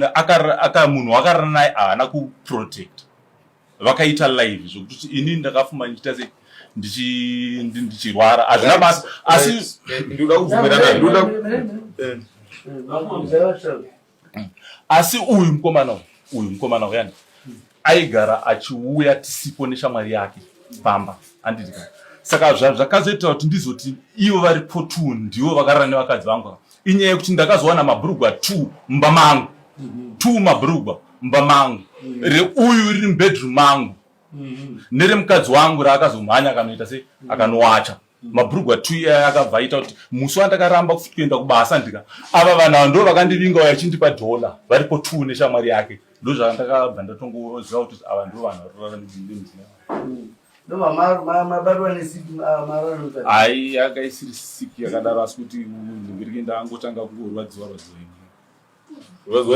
munhu wakarara naye haana kuprotect vakaita live zvekuti ini ndakafuma ndichiita sei ndichirwara hazvina basa asi ndinoda kubvumirana ndinoda eh. Asi uyu mukomana uyu, uyu mukomana uyu yani aigara achiuya tisipo neshamwari yake pamba handiti ka saka zvakazoita kuti ndizoti ivo varipo two ndivo vakarara nevakadzi vangu ava inyaya yekuti ndakazowana mabhurugwa two mumba mangu two mabhurugwa mumba mangu reuyu riri mubedroom mangu neremukadzi wangu raakazomhanya akanoita se akanowacha mabhurugwa two iyaya akabva aita kuti musi wandakaramba kuenda kubasa ndika ava vanhu ava ndo vakandivinga uya achindipa dhola varipo two neshamwari yake ndo zvandakabva ndatongoziva kuti ava ndo vanhu varorara hai yanga isiri siki yakadaro asi kuti ndingirike ndangotanga kungorwadziwa rwadziwa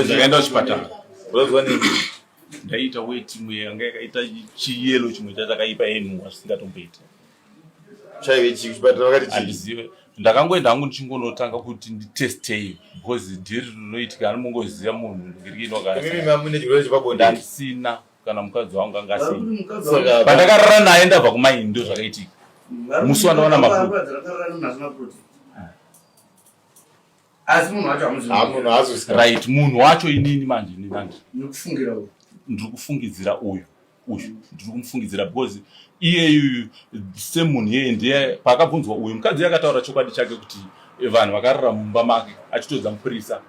ini ndakaenda kuchipatara ndaiita weti imwe yanga yakaita chiyelo chimwe chachakaipa yenhuwa zvisingatomboiti chaive chii kuchipatara vakati chii handizive ndakangoenda hangu ndichingonotanga kuti nditestei because dhiri rinoitika ani mungoziva munhu Imimi mamune chirwere chepabonde ndandisina kana mukadzi wangu anga asina pandakarara naye ndabva kumaini ndo zvakaitika musi wandaona mabhuku asi munhu wacho hamuzivi hamuzi right munhu wacho inini manje inini manje ndikufungira uyu ndiri kufungidzira uyu uyu ndiri kumufungidzira because iyeyuyu semunhu iyeye ndiye paakabvunzwa uyu mukadzi akataura chokwadi chake kuti vanhu vakarara mumba make achitodza mupurisa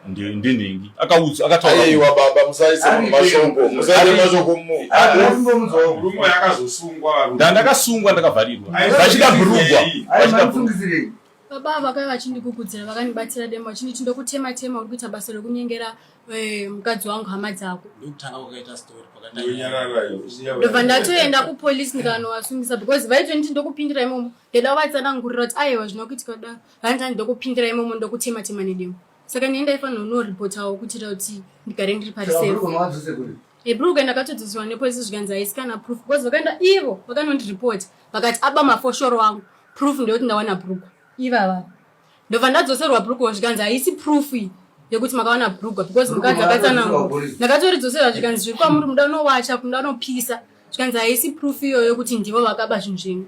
ndinhingi akaudzwa akatauraiwa baba musaise mashoko musaise mashoko murume akazosungwa ndandakasungwa ndakavharirwa vachida bhurugwa vachida bhurugwa Baba ava vakauya vachindikukudzira vakandibatsira demo vachinditi ndokutema tema uri kuita basa rekunyengera eh, mukadzi wangu hama dzako. Ndokutanga kwakaita story pakatanga. Ndobva ndatoenda kupolice ndikanovasungisa because vaitonditi ndokupindira imomo ndaida kuvatsanangurira kuti aiwa zvina kuitika kudaro vanzi ndokupindira imomo ndokutema tema nedemo saka ndini ndaifanira kunoripotawo kuitira kuti ndigare ndiri pari safe. Ebruka ndakatodzoserwa nepolice zvikanzi haisi kana proof because vakaenda ivo vakanondiripota vakati aba mafoshoro angu proof ndeyekuti ndawana brugwa ivava ndobva ndadzoserwa brugwa zvikanzi haisi proof iyi yekuti makawana brugwa because mukadzi akatsanangura ndakatoridzosera zvikanzi zviri kwamuri muda unowacha muda unopisa zvikanzi haisi proof iyoyo kuti ndivo vakaba zvinhu zvenyu.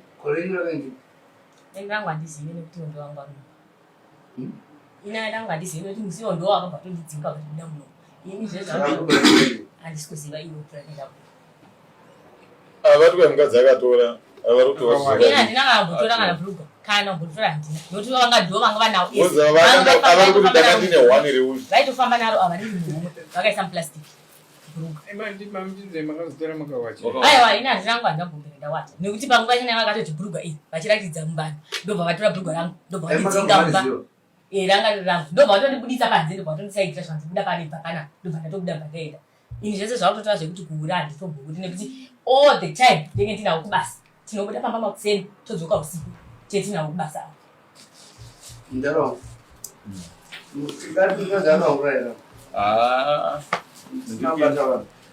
Rangu handizivi nekuti ndo wangu ari ini rangu handizivi nekuti musi iwo ndo wakabva tondidzinga kuti buda muno ini zvezvo handisi kuziva iwe kuti rakaenda Ava vari mukadzi akatora vari kutora. Ini handina kana kumbotora kana bhurugwa kana kumbotora handina nokuti vanga ndo vanga vanawo Ava kuti ndanga ndine one reuyu. Vaitofamba naro ava riri muhomwe vakaisa muplastic bhurugwa. Aiwa ini handina hangu handina kumbobvira ndawacha nekuti panguva yachona vakatoti bhurugwa iri vachiratidza muvanhu ndobva vatora bhurugwa rangu ndobva vandidzinga mumba eh, ranga riri rangu ndobva vatondibuditsa panze ndobva vatondisaidzira zvanzi buda pane bva panapa ndobva ndatobuda bva ndaenda ini zvese zvakutotora zvekuti kuhura handitombohuri nekuti all the time ndenge ndinawo kubasa tinobuda pamba makuseni todzoka usiku tetinawo kubasa apo Ndaro. Ah,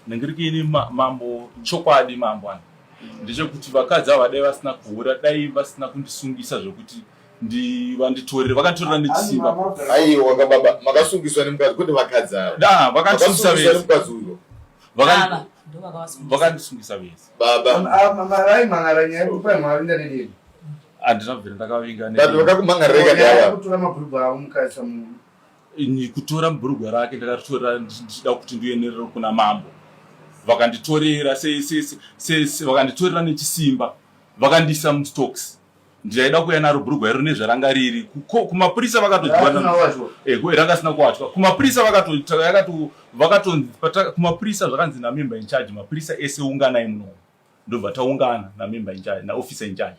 ndingirikini mambo chokwadi mambo ani ndechekuti vakadzi ava dai vasina kuhura dai vasina kundisungisa zvekuti vanditorere vakanditorera nechisimba. Aiwa ka baba makasungiswa nemukadzi kwete vakadzi ava. Da vakandisungisa vese. Nemukadzi uyo. Vakandisungisa vese. Baba. Vaimhan'ara nyaya yekuti paimhan'ara nedeni. Handina kubvira ndakavinga. Baba vakakumhan'arira kadi ava. Kutora mabhurugwa avo mukaisa mu kutora bhurugwa rake ndakaritorera ndichida kuti ndienderere kuna mambo vakanditorera vakanditorera nechisimba vakandiisa mustocks Ndaida kuuya naro bhurugwa iro nezvaranga riri. Kumapurisa vakatodyiwa eh, ranga sina kuwachwa. Kumapurisa vakato vakato kumapurisa zvakanzi na member in charge mapurisa ese unganai muno. Ndobva taungana na member in charge na officer in charge.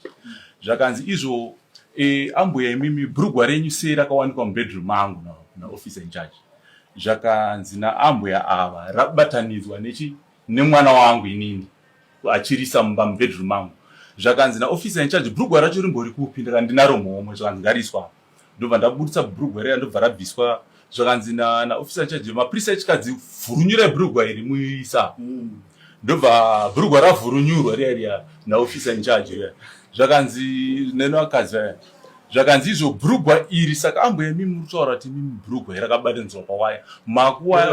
Zvakanzi izvo eh, ambuya imimi bhurugwa renyu sei rakawanikwa mubedroom mangu na, na officer in charge. Zvakanzi na ambuya ava rabatanidzwa nechi nemwana wangu inini. achirisa mumba mubedroom mangu zvakanzi naofficer in charge bhurugwa racho rimbori kupi ndikati ndinaro muhomwe zvakanzi ngariiswa apa ndobva ndabudisa bhurugwa riya ndobva rabviswa zvakanzi naofficer in charge mapurisa echikadzi vhurunyurai bhurugwa iri muisa mm. ndobva bhurugwa ravhurunyurwa riya riya naofficer in charge riya zvakanzi nenakadzi vaya zvakanzi izvo bhurugwa iri saka ambuya imimi muri kutaura kuti imimi bhurugwa iri rakabatanidzwa pawaya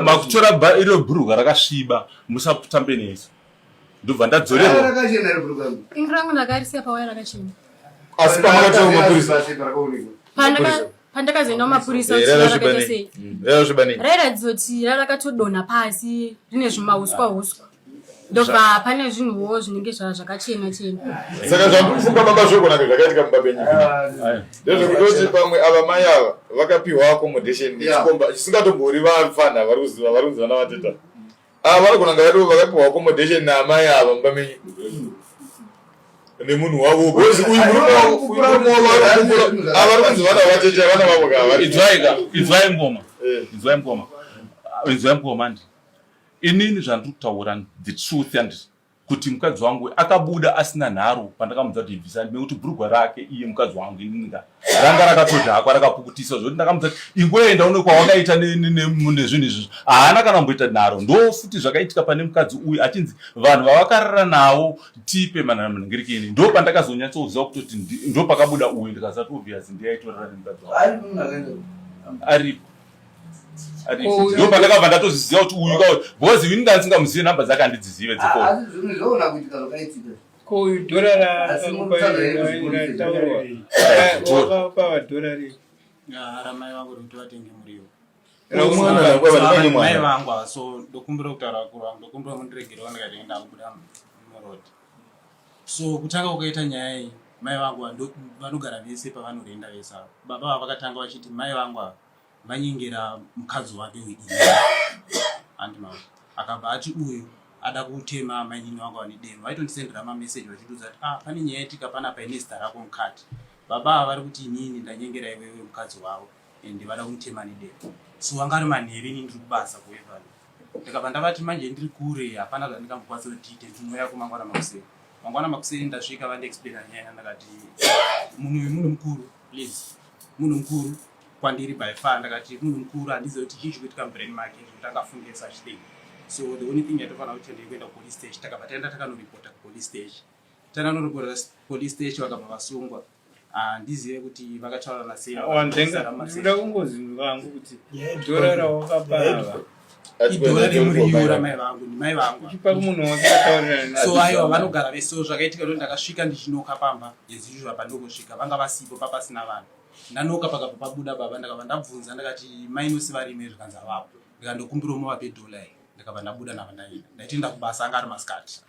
makutora iro bhurugwa rakasviba musatambe nesu ndobva ndadzorerwa Rakachena here bhurugwa rangu? Ini rangu ndakarisiya pawaya rakachena. Asi pamakatora kumapurisa. Pandaka pandakazoenda kumapurisa Eh, kuti rakasviba rakaita nei? sei. Rakasviba nei? Rairatidza kuti rarakatodonha pasi rine zvimauswa uswa. Ndobva pane zvinhuwo zvinenge zvakachena chena. Saka zvandikufunga baba zvogona kunge zvakaitika mumba penyu. Ndezvekutoti pamwe ava mai ava vakapiwa accommodation nechikomba chisingatombori vafana vari kuziva vari kunzi vana vateta. Ava vanogona kunge vato vakapiwa accommodation naamai ava mumba menyu nemunhu wavo because uyu murume wavo uyu murume wavo ari kupupura ava vari kunzi vana vatete vana vavo ka vari Inzwai ka, inzwai mukoma. Inzwai mukoma. Inzwai mukoma ndi. Inini zvandiri kutaura the truth and kuti mukadzi wangu akabuda asina nharo pandakamudza kuti ibvisa nekuti bhurugwa rake iye mukadzi wangu inini ka ranga rakatodhakwa rakapukutiswa zvekuti ndakamudza kuti ingoenda une kwawakaita nezvinhu izvozvo haana kana kumboita nharo ndo futi zvakaitika pane mukadzi uyu achinzi vanhu vavakarara navo tipe manhangirikini ndo pandakazonyatsoziva kutoti ndo pakabuda uyu ndikazati obvious ndiye aitorara nemukadzi wangu aripo ndo pandakabva ndatozviziva kuti uyu ka because ini ndandisingamuzive nhamba dzake handidzizive dzefoni Asi zvinhu zvoona kuitika zvakaitika. Ko uyu dhora rataurwa wakapa dhora rei? Ramai vangu rekuti vatenge muriwo. Mwana, Mai mwana. vangu ava so ndokumbira kutaura vakuru vangu ndokumbira mundiregerewo ndikati ndakubuda muroad. So kutanga kwakaita nyaya iyi mai vangu vanogara vese pavanorenda vese ava. Baba ava vakatanga vachiti mai vangu ava vanyengera mukadzi wake uyu handi mama akabva ati uyu ada kutema amainini vangu vane demo vaitondisendera mameseji vachindiudza kuti ah pane nyaya yaitika panapa ine zita rako mukati baba ava vari kuti inini ndanyengera iwewe mukadzi wavo and vada kumutema nedemo so anga ari manheru ini ndiri kubasa kuevani ndikabva ndavati manje ndiri kure hapana zvandingambokwanisa kuti tiite ndinouya kumangwana makuseni mangwana makuseni ndasvika vandiexplaina nyaya ndakati munhu uyu munhu mukuru please munhu mukuru kwandiri by far ndakati munhu mukuru handizive kuti chii chikuitika mubrain make zvekuti angafunge such thing so the only thing yatofanira kuti ndeye kuenda kupolice station takabva taenda takanoripota kupolice station takanoripota police station vakabva vasungwa. Handizive kuti vakataurirana sei. Ndinoda kungoziva hangu kuti dhora rawakapa ava idhora remuriwo ramai vangu ndimai vangu uchipa kumunhu wakataurirana. So aiwa vanogara vese. So zvakaitika ndo ndakasvika ndichinoka pamba as usual apa ndongosvika vanga vasipo papasina vanhu. Ndanoka pakabva pabuda baba ndakabva ndabvunza ndakati mai Nosi varimo here zvikanzi havapo. Ndikandokumbirawo muvape dhola iri ndikabva ndabuda ndabva ndaenda. Ndaitoenda kubasa anga ari masikati.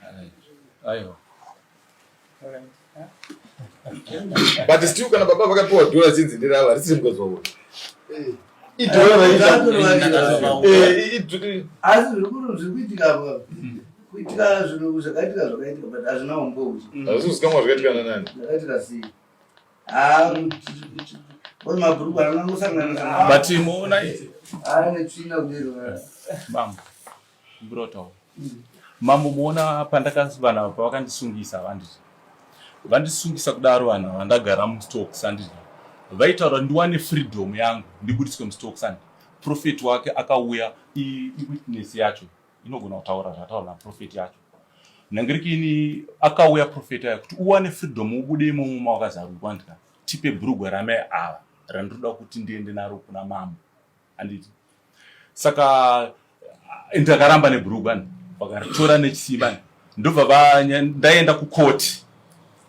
Aiwa. But still kana baba vakapiwa dhola chinzi nderava risiri mukadzi wavo. Idhola raita. Asi zviri kuitika apa. Kuitika zvinhu zvakaitika zvakaitika but hazvina umbowo. Hazvisi kuzikanwa zvakaitika nanani. Zvakaitika sei? Ah, mabhurugwa anongosangana. But muona Ah, netsvina kudero. Bambo. Kumbira Mambo muona pandaka vanhu ava pavakandisungisa vanditi vandisungisa kudaro vanhu ava ndagara mustocks anditi vaitaura ndiwane freedom yangu ndibudiswe mustocks andi prophet wake akauya iwitness yacho inogona kutaura zvataura naprofet yacho nangirikini akauya prophet aya kuti uwane freedom ubude imomo mawakazarurwa ndika tipe bhurugwa ramai ava randinoda kuti ndiende naro kuna mambo handiti saka ndakaramba nebhurugwa vakaritora nechisimba ndobva ndaenda kukoti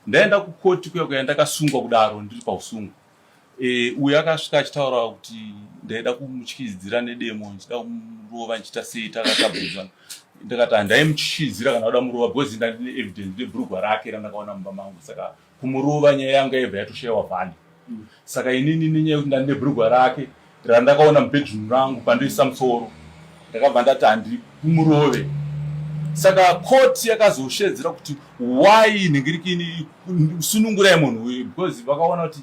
ndaenda kukoti kuya kuya ndakasungwa kudaro ndiri pausungwa e, uyo akasvika achitaura kuti ndaida kumutyidzira nedemo ndichida kumurova ndichiita sei takatabvunzana ndakati handaimutyityidzira kana kuda murova because ndandine evidence nebhurugwa rake randakaona mumba mangu saka kumurova nyaya yanga yebva yatoshaiwa value saka inini nenyaya yekuti ndandine bhurugwa rake randakaona mubedroom rangu pandoisa musoro ndakabva ndati handi kumurove saka court yakazoshedzera kuti why nhingirikini sunungurai munhu uyu because vakaona kuti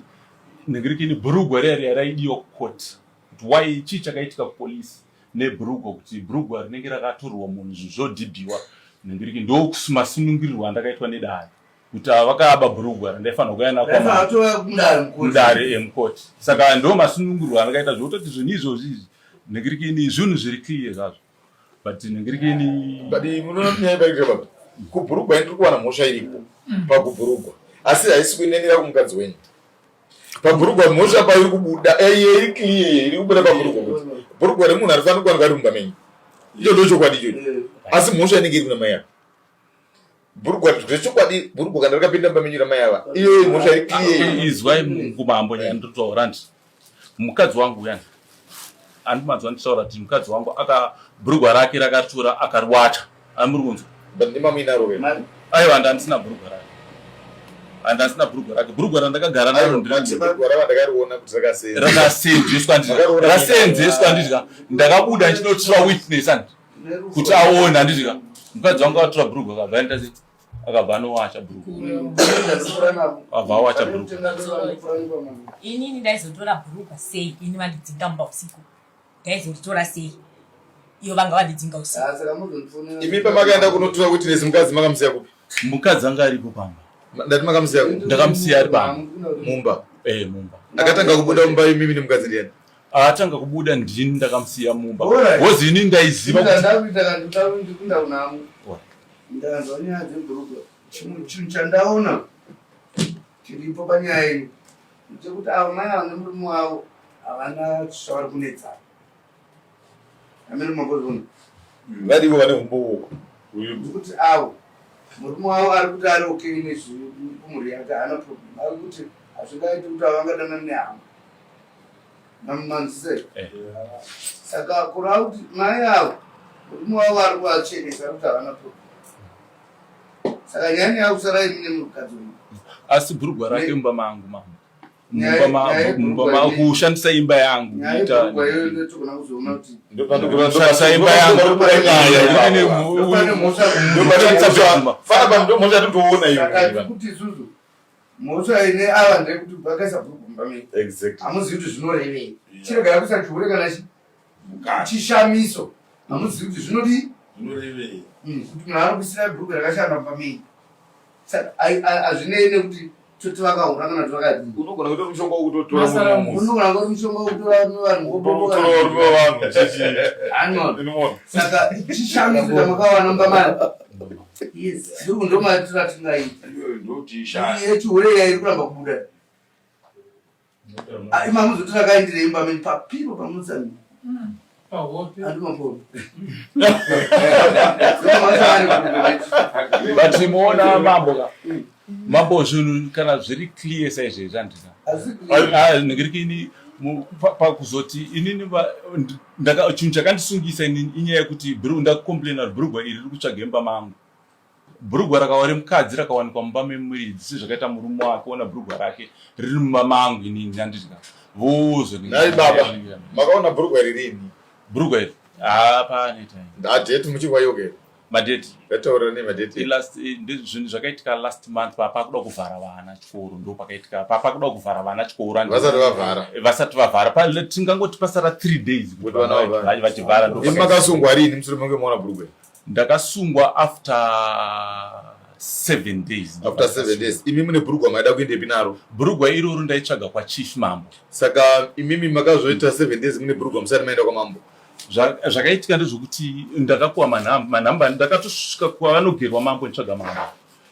nhingirikini bhurugwa riya riya raidiwa kucourt kuti why chii chakaitika kupolisi nebhurugwa kuti bhurugwa rinenge rakatorwa munhu zvinhu zvodhibhiwa nhingirikini ndomasunungirirwa andakaitwa nedare kuti ava vakaba bhurugwa randaifanira kuuya nakomudare emukoti saka ndo masunungurwa andakaita zvekutoti zvinhu izvozvi izvi nhingirikini zvinhu zviri clear zvazvo but nhingirikini but munoona nyaya paita baba kubhurugwa ndiri kuwana mhosva iripo mm. pakubhurugwa asi haisi kuinenera kumukadzi wenyu pabhurugwa mhosva pairi kubuda eh, iri clear iri kubuda pabhurugwa kuti bhurugwa remunhu harifaniri kuwanika riri mumba menyu icho ndochokwadi ichocho mm. asi mhosva inenge iri kuna mai ava bhurugwa zvechokwadi bhurugwa kana rakapinda mumba menyu ramai ava iyoyo mhosva iri clear izwai kumambo nyaya ndinotaura ndi mukadzi wangu uyani andimanzwa ndichitaura kuti mukadzi wangu aka bhurugwa rake rakatora akariwacha amuri kunzwa but ndimamuinaro here aiwa ndandisina bhurugwa rake handasina bhurugwa rake bhurugwa randakagara naro rakaseenzeswa raseenzeswa ndidya ndakabuda ndichinotora witness andi kuti aone handiti ka mukadzi wangu akatora bhurugwa akabva aenda sei akabva anowacha bhurugwa abva awacha bhurugwa inini ndaizotora bhurugwa sei ini vandidzinga mumba usiku ndaizoritora sei iyo vanga vandidzinga usiku ah, imi pamakaenda kunotora witness mukadzi makamusiya kupi mukadzi anga aripo pamba ndati makamusiya kupi ndakamusiya ari pamba mumba eh mumba akatanga kubuda mumba imimi nemukadzi ndiyani Atanga kubuda ndini ndakamusiya mumba. Wozi ini ndaiziva kuti ndakuita ndikunda kunamo. Ndakanzwa nyaya dzebhurugwa. Chinhu chandaona chiripo panyaya iyi ndechekuti avo mai ava nemurume wavo havana zvavari kunetsana. Amene mambozviona. Varivo vane humbowo. Ndikuti avo murume wavo ari kuti ari okay nezvemhuri yake haana problem. Ari kuti hazvingaiti kuti avo vangadanana nehama. Mamanzise. Eh. Saka kureva kuti mai avo murume wavo ari kuvachenesa kuti havana problem. Saka nyaya yakusara imi nemukadzi uyu. Asi bhurugwa rake mumba mangu mama. Mumba mangu kushandisa imba yangu. Nyaya yebhurugwa iyoyo ndotogona kuzoona kuti kushandisa imba yangu. Ndopane mhosva. Fana mhosva yatinotoona iyo. Saka kuti isusu mhosva ine ava ndeyekuti vakaisa bhuku mumba menyu exactly hamuzivi kuti zvinorevei chiregai kuisa chihure kana chi chishamiso hamuzivi kuti zvinodii zvinorevei mm, kuti munhu anokuisira bhuku rakashanda mumba menyu saka hazvinei nekuti toti vakahura kana kuti vakadii unogona kutora mushonga wekutotora unogona kutora mushonga wekutora vanhu vanhu saka chishamiso chamakawana mumba mani Yes, ndomaitira tingaita. Yechihure iya iri kuramba kubuda. Ah, imi hamuzoti rakaendirei mumba menyu papipo pamutsami andimapona but muona mambo ka mambo zvinhu kana zviri clear saizvezvi handina ndingirikini pakuzoti inini chinhu chakandisungisa inini inyaya yekuti ndakucomplaina kuti bhurugwa iri riri kutsvaga imba mangu Bhurugwa rakawa remukadzi rakawanikwa mumba memuridzi sezvakaita murume wake ona bhurugwa rake riri mumba mangu inini handidya vozo Nhai baba makaona bhurugwa iri rini? Bhurugwa iri hapane time. Ndadate muchikwa yoke. Madate. Ngataura ne madate. Last zvinhu zvakaitika last month papa kuda kuvhara vana chikoro ndo pakaitika papa kuda kuvhara vana chikoro and vasati vavhara. Vasati vavhara pa tingangoti pasara 3 days kuti vana vachivhara ndo. Imi makasungwa rini mushure menge maona bhurugwa? Ndakasungwa after 7 days. After 7 days. Imi mune bhurugwa maida kuendepi naro? Bhurugwa iroro ndaitsvaga kwaChief Mambo. Saka imimi makazoita 7 days mune bhurugwa musati maenda kwaMambo? Zvakaitika ndezvokuti ndakapuwa manhamba, manhamba ndakatosvika kwavanogerwa Mambo nditsvaga Mambo.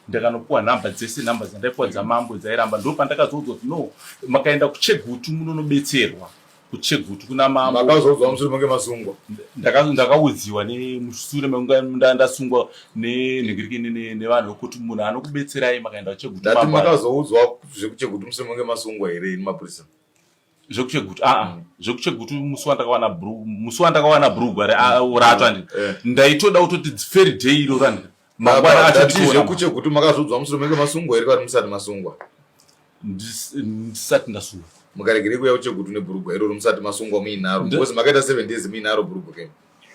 Ndakanopuwa nhamba dzese, nhamba dzandaipuwa dzamambo dzairamba. Ndopandakazoudzwa kuti no, makaenda kuChegutu munonobetserwa. kuchegutu kuna mambo. Makazoudzwa mushure menge masungwa? Ndakaudziwa nemushure mekunge ndasungwa nenhingirikini nevanhu vekuti munhu anokubetserai makaenda kuchegutu. Ndati makazoudzwa zvekuchegutu mushure menge masungwa here ini mapurisa? Zvekuchegutu aa ah, zvekuchegutu musi wandakawana bru musi wandakawana brugwa racho andi eh. ndaitoda kutoti ferry day iro randi mangwana acho zvekuchegutu makazoudzwa mushure menge masungwa here kana musati masungwa? Ndisati ndasungwa. Mukaregerei kuuya kuchegutu nebhurugwa iroro musati masungwa muinaro because makaita 7 days muinaro bhurugwa keni.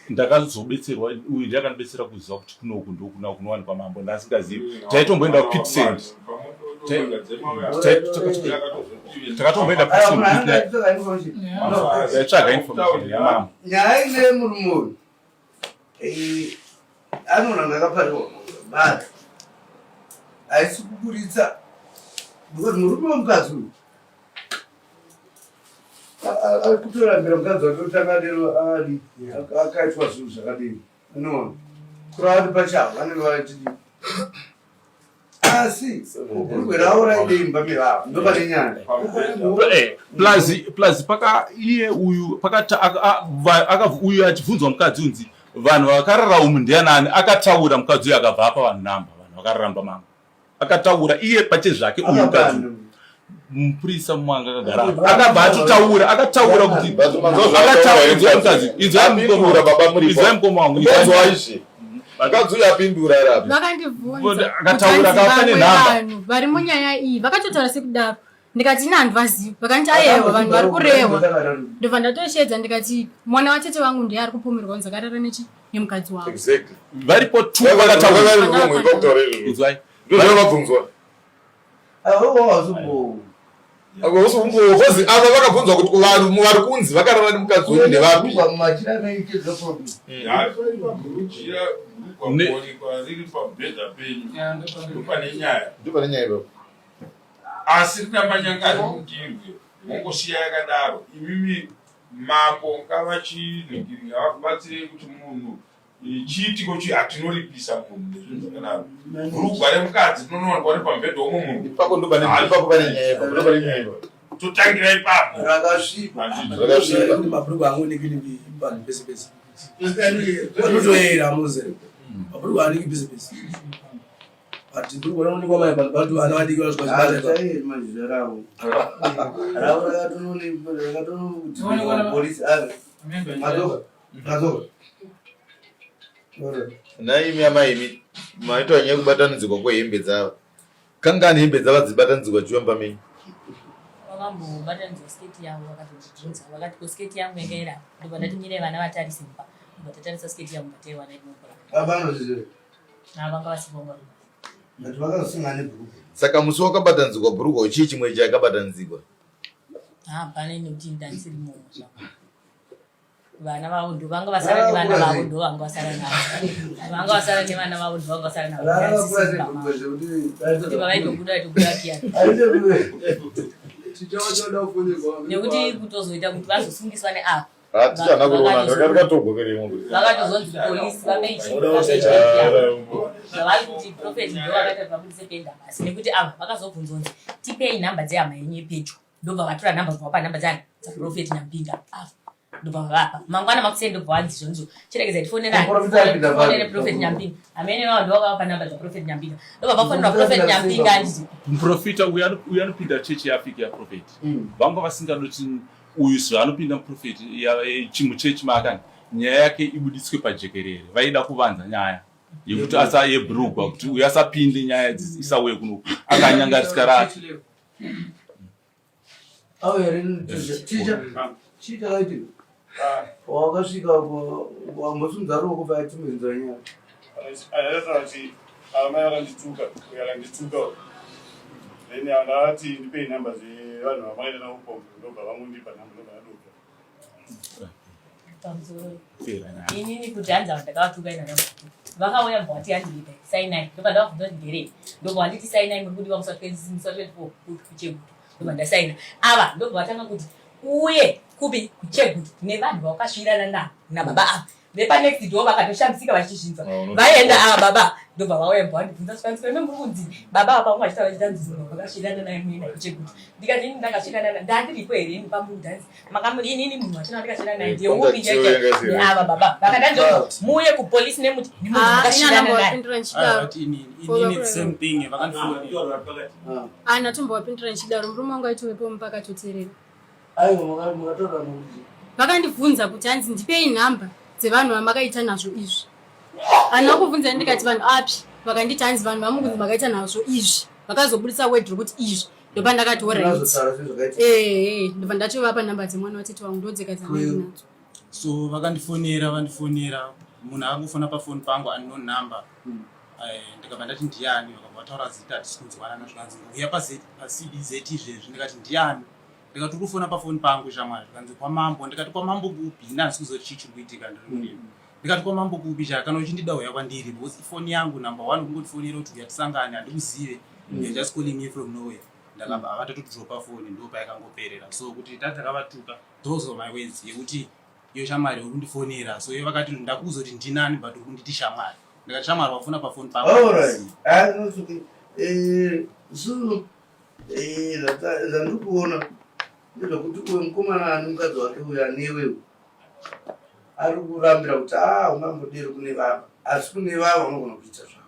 Ndakazobetserwa uyu ndiye akandibetsera kuziva kuti kunoku ndokuna kunowanikwa mambo ndasingazivi. Taitomboenda kuPitsend. Takatomboenda kuPitsend. Taitsvaga information yamambo. Nyaya ine murume uyu eh, anoona ndakaparirwa but haisi kuburitsa because murume wemukadzi uyu ari kutorambira mukadzi wake kuti akadero adi akaitwa zvinhu zvakadini unoona kurava kuti pachavo vanenge vachidii asi bhurugwe ravo raidei mumba mevavo ndopane nyaya eh, plus plus paka iye uyu pakati uyu achibvunzwa mukadzi unzi vanhu vakarara umu ndianani akataura mukadzi uyu akabva apa vanhu namba vanhu vakarara mumba mangu akataura iye pachezvake uyu mukadzi mupurisa mumwe anga akagara apa akabva atotaura akataura kuti akataura mukadzi inzwai mukoma wangu mukadzi uyu apindura rapi vakandibvunza akataura akapa nenhamba vanhu vari munyaya iyi vakatotaura sekudaro ndikati ini handivazivi vakanditi ayewa vanhu vari kurehwa ndobva ndatoshedza ndikati mwana watete vangu ndiye ari kupomerwa kunzi akarara nechi nemukadzi wavo varipo two vakataura ndozvavabvunzwa Kozi ava vakabvunzwa kuti vanhu vari kunzi vakarara nemukadzi uyu ndevapi? Ndopane nyaya ipapo. Asi rinamanyanga rimudirwe mongosiya yakadaro imimi mambo ngavachiningiri ngavakubatsirei kuti munhu chiitiko chi hatinoripisa munhu nezvinhu zvakadaro bhurugwa remukadzi rinonowanikwa riri pamubhedha womwe munhu ipapo ndopane ipapo pane nyaya ipapo ndopane nyaya ipapo totangira ipapo rakasviba rakasviba mabhurugwa angooneki panhu pese pese anotoyera muze mabhurugwa aneki pese pese but bhurugwa rinoonekwa mai panhu patu vana vadiki vasvika ravo ravo rakatonopolisi madzoka Nhaimi amai imi maita nyaya yekubatanidzirwa kwehembe dzava. Kangani hembe dzava dzibatanidzirwa chiwe mumba menyu? Vakambobatanidzwa sketi yavo vakatondibvunza vakati ko sketi yangu yanga iri apa ndobva ndati mirai vana vatarise mumba ndobva tatarisa sketi yangu ndataiwana iri mumba. Baba vanozviziva. Ha vanga vasipo vanga But vakazosunga nebhurugwa. Saka musi wakabatanidzirwa bhurugwa chii chimwe chakabatanidzirwa? Hapana nekuti ndandisiri mumwe zvako. Vana vavo ndo vanga vasara nevana vavo ndo vanga vasara navo. Vanga vasara nevana vavo ndo vanga vasara navo. Kuti vavaitobuda vaitobuda kiyani. Nekuti kutozoita kuti vazosungiswa neava. Vakatozonzi polisi vapei zvavari kuti prophet ndo vakaita vabudise penda basi nekuti ava vakazobvunzonzi tipei nhamba dzehama yenyu yepedyo. Ndobva vatora number kubva vapa number dzani dzaProphet Nyampinga ava. Ndobva vavapa. Mangwana makuseni ndobva vanzi zvonizvo. Chiregedza tifonera Muprofita aipinda papi? tifonere Prophet Nyampinga. Hamene vavo ndovakavapa number dzaProphet Nyampinga. Ndobva vafonera Prophet Nyampinga handiti. Muprofita uyu ano- uyu anopinda chechi yaAfrica yaProphet. Vanga vasingadoti uyu zvaanopinda muprofet muchechi maakani nyaya yake ibuditswe pajekerere. Vaida kuvanza nyaya yekuti asa yebrugwa kuti uyu asapinde nyaya idzi isauye kuno akanyangarisika rake. Awo here ticha chii chakaitika wakasvika wambosumudza ruoko paitimuzinzwa nyaya Andataura kuti amai vakandituka uyo akandituka then ndavati ndipei nhamba dzevanhu vamakaita navo upombwe ndobva vangondipa nhamba ndobva ndadobva Pamusoro. Inini kuti hanzi ava ndakavatuka ina namba. Vakauya bva vati hanzi ita sainai. Ndobva ndavabvunza kuti nderei. Ndobva vanditi sainai muri kudiwa musi wa 20 musi wa 24 kuChegutu. Ndobva ndasaina. Ava ndobva vatanga kuti uye kupi kuChegutu nevanhu vawakasvirana navo nababa ava. Vepanext door vakatoshamisika vachizvinzwa. Vaenda ava baba ndobva vauya bva vandibvunza zvikanzi kweme muri kunzi baba ava pamwe vachitaura vachiti hanzi munhu wakasvirana naye muina kuChegutu. Ndikati ini ndakasvirana naye ndandiripo here ini pamudhanzi makamuri inini munhu wachina ndikasvirana naye ndiye upi chaiye ava baba vakadanzo muuye kupolice nemuti nemunhu Ah, makasvirana inini naye andambovapindura nchidaro. But ini ini the same thing vakandifonera. Ah, ndatombovapindura nchidaro murume wangu aitovepo mumba akatoteerera. Aiwa makataura nokuti Vakandibvunza kuti hanzi ndipei nhamba dzevanhu vamakaita nazvo izvi. Handina kubvunza ndikati vanhu api vakanditi hanzi vanhu vamukunzi makaita nazvo izvi. Vakazobudisa word rokuti izvi. Ndopandakati alright. unazotaura sezvakaitika. Eh, ndobva ndatovapa nhamba dzemwana watete wangu ndodzega dzandinadzo. So vakandifonera vandifonera munhu akangofona pafoni pangu unknown number. Eh, ndikabva ndati ndiani vakabva vataura zita hatisi kunzwanana zvikanzi uya paCBZ izvezvi ndikati ndiani ndikati uri kufona pafoni pangu shamwari zvikanzi kwamambo ndikati kwamambo kupi ini handisi kuziva kuti chii chiri kuitika ndiri murimi ndikati kwamambo kupi cha kana uchindida uya kwandiri because ifoni yangu number one kungotifonera kuti uya tisangane handikuzive you're just calling me from nowhere ndakabva avatotodropa foni ndo payakangoperera so kuti tati takavatuka those were my words yekuti iyo shamwari uri kundifonera so iyo vakati ndakuuza kuti ndinani but uri kunditi shamwari ndikati shamwari wafona pafoni pangu Alright. Ah, no, it's okay. Eh, so eh, zvandiri kuona ndezvekuti uyo mukomana ane mukadzi wake uyo anewewo ari kurambira kuti a ungambodero kune vava asi kune vava unogona kuita zvavo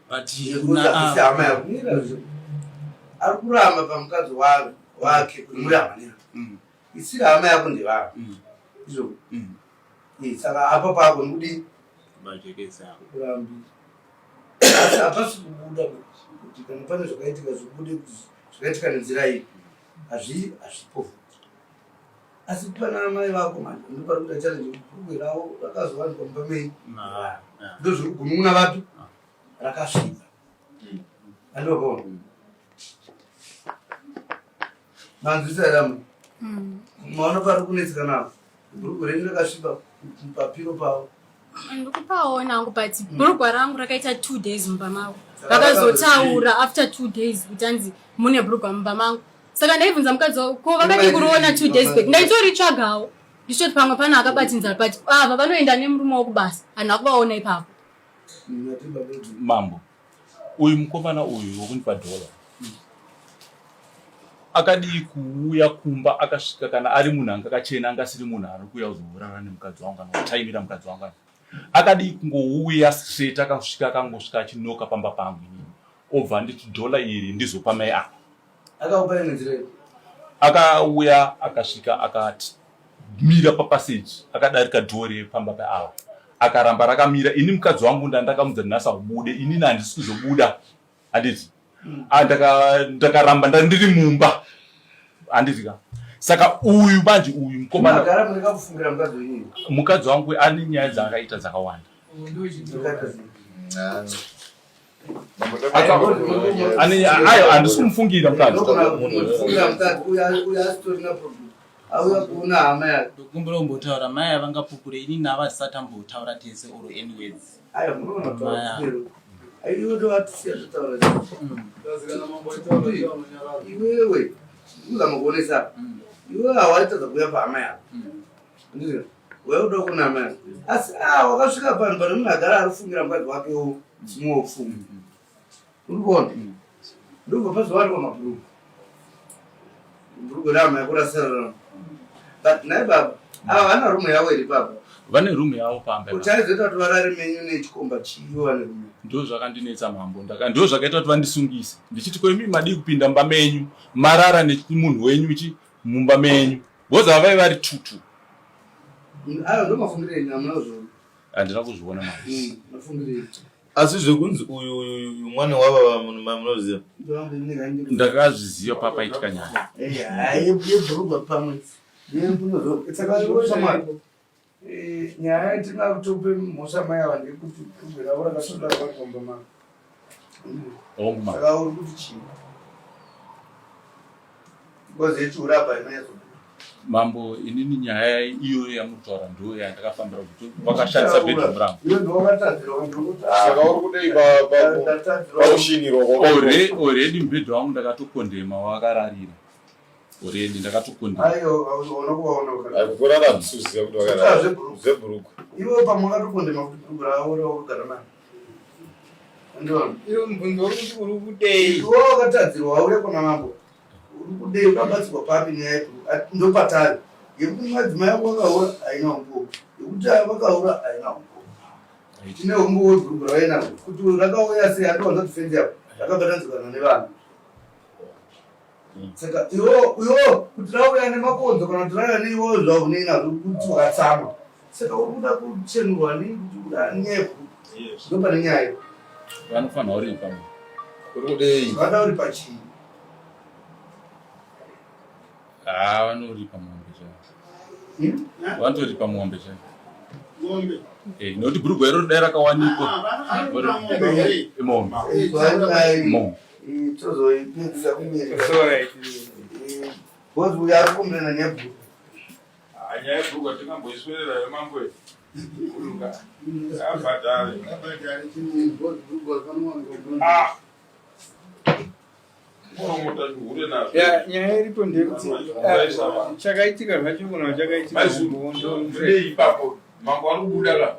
but Nekuti hakusi hama yako Mira zve. Ari kuramba pamukadzi wake wake kuti muri hama nehama. Isiri hama yako ndevava. Izvo. Eh, saka apa pako ndikudii? Kurambira. Asi hapasi kubuda kuti kana pane zvakaitika zvibude kuti zvakaitika nenzira ipi. Hazvi hazvipo futi. Asi pana amai vako manje ndopari kuita challenge kuti bhurugwe ravo rakazowanikwa mumba menyu. Ndozviri kugunun'una vapi? Rakasviba. Andopona. Manzwisa here amai? Maona pari kunetseka navo. Bhurugwa renyu rakasviba papiro pavo. Ndikupaona hangu but bhurugwa rangu rakaita 2 days mumba mavo. Vakazotaura after 2 days kuti hanzi mune bhurugwa mumba mangu. Saka ndaibvunza mukadzi wavo ko vakadii kuriona 2 days back. Ndaitoritsvagawo. Ndichitoti pamwe pane akabatinzara but ava vanoenda nemurume wavo kubasa. Handina kuvaona ipapo. Mambo uyu mukomana uyu wokundipa dhola akadii kuuya kumba akasvika kana ari munhu anga akachena anga asiri munhu ari kuuya kuzourara nemukadzi wangu kana kutaimira mukadzi wangu akadii kungouya straight akasvika akangosvika achinoka pamba pangu inini obva anditi dhola iri ndizopa mai apa Akaupa nenzira ipi? Akauya akasvika akati mira papassage akadarika door repamba peava akaramba rakamira ini mukadzi wangu ndandakamudza nhasi haubude inini handisi kuzobuda handiti Ah, ndakaramba ndandiri mumba handiti ka saka uyu manje uyu mukomana Magara mune kakufungira mukadzi wenyu. mukadzi wangu ane nyaya dzaakaita dzakawanda Ayo handisi kumufungira mukadzi. Ndokumbira kumbotaura mai avangapupure ini navo hatisati tambotaura tese or any words. Iwewe uzama kuonesa iwewe hawaitadza kuuya pahama yako wauda kunama asi ah wakasvika panhu pane munhu agara arifungira mukadzi wake wo muopfumi uri kuona ndobva pazowanikwa mabhuruku. Bhurugwa rama yakurasira but nhai baba ava vana rumu yavo iri papa vane room yavo pamba kuti aizoita kuti varare menyu nechikomba chiyo vane room ndo zvakandinetsa mambo ndaka ndo zvakaita kuti vandisungise ndichiti ko imi madii kupinda mumba menyu marara nemunhu wenyu chi mumba menyu because ava vaiva vari tutu ayo ndo mafungiro enyu hamuna kuzviona handina kuzviona mambo hmm, mafungiro enyu asi zvekunzi uyu uyu mwana wababa munoziva ndakazviziva papaitika nyaya yebhurugwa pamwe eh, nyaya yatina kutope mhosva mai ava ndeyekuti bhurugwa ravo rakasvoda vakomba mavo saka uri kuti chii ngozi yechihure apa inonyatso mambo inini nyaya iyoyo yamutaura ndo yandakafambira kuti vakashandisa bedroom rangu saka uri kudei pakushinirwa already mubhedha wangu ndakatokondema wakararira already ndakatokondema kurara handisuziva kuti wakarara zvebhuruku ivo pamwe wakatokondema kuti bhuruku ravo rawakagara naro Iwe mubvunzo uri kuti uri kudei? Iwe wakatadzirwa wauya kuna mambo. Uri kudei ukabatsirwa papi nyaya yeku ndopatari. Yekuti madzimai ako vakaura haina umbowo. Yekuti vakaura haina umbowo. Tine umbowo webhurugwa ravainarwo kuti rakauya sei andowanza kuti fenzi yako rakabatanidzwa nevanhu. Saka iwo iwo kuti rauya nemakonzo kana kuti rauya neiwo zvaunei nazvo kuti wakatsamwa. Saka uri kuda kuchenurwa nei kuti uda nyaya ndopane nyaya. Vanofanira kuripa. Uri kudei? Vanoda kuripa chii? Ah, vanoripa mombe chaiyo. Hmm? Vanotoripa mombe chaiyo. Mombe. Eh, nokuti bhurugwa iro dai rakawanikwa. Ah, Mombe. Mombe. Tozoipedzisa kumberi. Because uyo ari kumbirana nebhurugwa. Ah, nyaya yebhurugwa tingamboiswerera yemambo kuruka. Abhadhare. Abhadhare. Ah. Nyaya iripo ndeyekuti ah, chakaitika zvacho kuna chakaitika ipapo mambo ari kubuda ka.